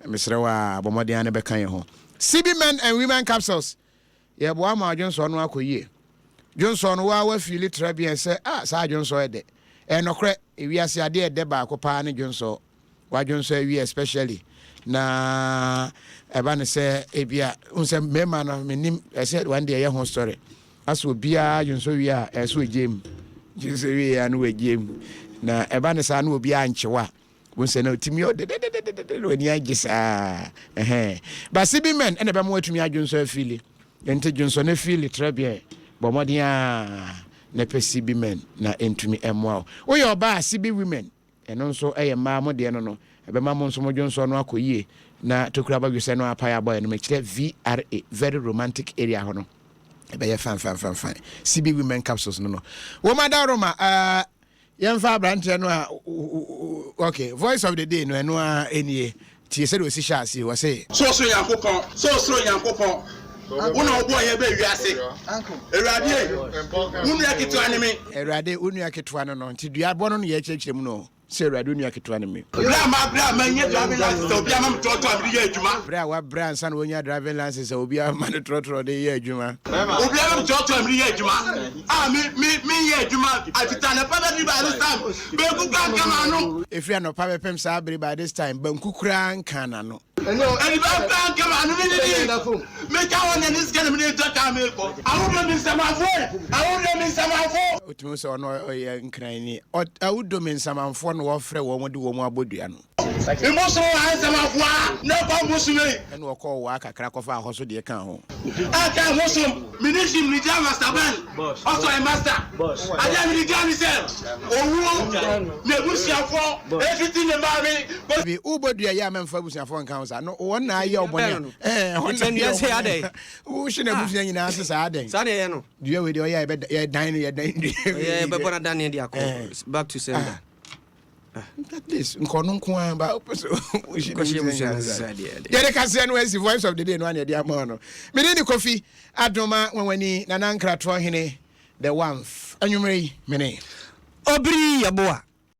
mesrɛ wo a bɔ mmɔden ara na bɛka yɛn ho. CB Men and Women Capsules, Yɛboa ma adwonsɔ no akɔ yie. Dwonsɔ no, wo ara woafiili trɛbeɛ sɛ, ah, saa dwonsɔ yɛ dɛ. Ɛyɛ nokorɛ, ewiase adeɛ ɛdɛ baako paa ne dwonsɔ. Woadwonsɔ awie especially na ɛba no sɛ ebia, wohu sɛ mmarima no, mennim, ɛsɛ wɔn deɛ ɛyɛ ho story. Asɛ obiara dwonsɔ wie a, ɛsɛ ɔgye mu. Dwonsɔ wie a na wagye mu. Na ɛba no saa na obiara nkye wo a, Wohu sɛ na ɔtumi yɛ dɛdɛdɛdɛdɛ na w'ani agye saa. Ɛhɛn. But CB men ɛna ɛbɛma watumi adwonsɔ afili. Nti dwonsɔ no afili trɛ biɛ. Bɔ mmɔden ara na pɛ CB men na ɛntumi mmoa wo. Woyɛ ɔbaa a CB women ɛno nso ɛyɛ mmaa mo deɛ no no. Ɛbɛma mo nso mo dwonsɔ no akɔ yie na tokuro abɔdwesɛ no apae abɔ ɛno. Mekyerɛ VRA, very romantic area hɔ no. Ɛbɛyɛ fine fine fine fine. CB women capsules no no. Wɔn adaworoma ɛɛ. Yɛmfa aberanteɛ no a ok voice of the day no ɛno ara nie tie sɛdeɛ ɔsi hyɛ aseɛ ɔse. Sɛ ɔsoro Nyankopɔn, sɛ ɔsoro Nyankopɔn, Wo na wobɔɔ yɛn baa wiase. Awurade ei, wo nua ketewa ne me. Awurade, wo nua ketewa no no. Nti duabɔ no na yɛkyerɛkyerɛ mu no. Sɛ Awurade wo nua ketewa ne me. Berɛ a mabrɛ a manya driving license a obi ama me trɔtrɔ a mede yɛ adwuma. Berɛ a wabrɛ ansa na wanya driving license a obi ama no trɔtrɔ de yɛ adwuma. Obi ama me trɔtrɔ a mede yɛ adwuma a me me menyɛ adwuma afiti anɔpa bɛduru by this time banku koraa nka m'ano. Ɛfiri anɔpa bɛpem saa bere by this time banku koraa nkaa n'ano. Aniba koraa nka m'ano me didi meka hɔ na ne sika na mede tɔ kaa mekɔ. Awodɔ me nsamanfoɔ e awodɔ me nsamanfoɔ. Wotumi hu sɛ ɔno ɔyɛ nkranni. Awodɔ me nsamanfoɔ na wɔfrɛ wɔn de wɔn abɔ dua no. Mbosom a nsamanfoɔ a na ɛkɔ mbosom ei. Ɛna ɔkɔɔ waa kakra kɔfaa hɔ so deɛ kaa ho. Ɛka mbosom me ne hyi me gya master ban ɔsɔ ɛ master adeɛ a mede gya ne sɛ owuo n'abusuafoɔ ɛfiti ne maame kɔ. Bi wobɔ dua yi a mɛmfa abusuafoɔ nka ho saa no wɔn na ayɛ wo bɔne a ɛɛ wɔn na ayɛ wo bɔne a wohye n'abusua nyinaa ase saa adɛn. Saa na ɛyɛ no. Dua wei deɛ ɔyɛ a yɛdan no yɛdan dua wei deɛ. Yɛbɛbɔ no adaneɛ de akɔ back to sender. At least nka ɔno nko ara ba wopɛ sɛ wohye n'abusua nyinaa ase saa. Yɛde kaseɛ no asi voice of the day no ana yɛde ama no. Mede ne Kofi Adoma Nwanwani Nana Nkratoɔ Hene the Wanf anwummerɛ yi mene. Obiri Yeboah.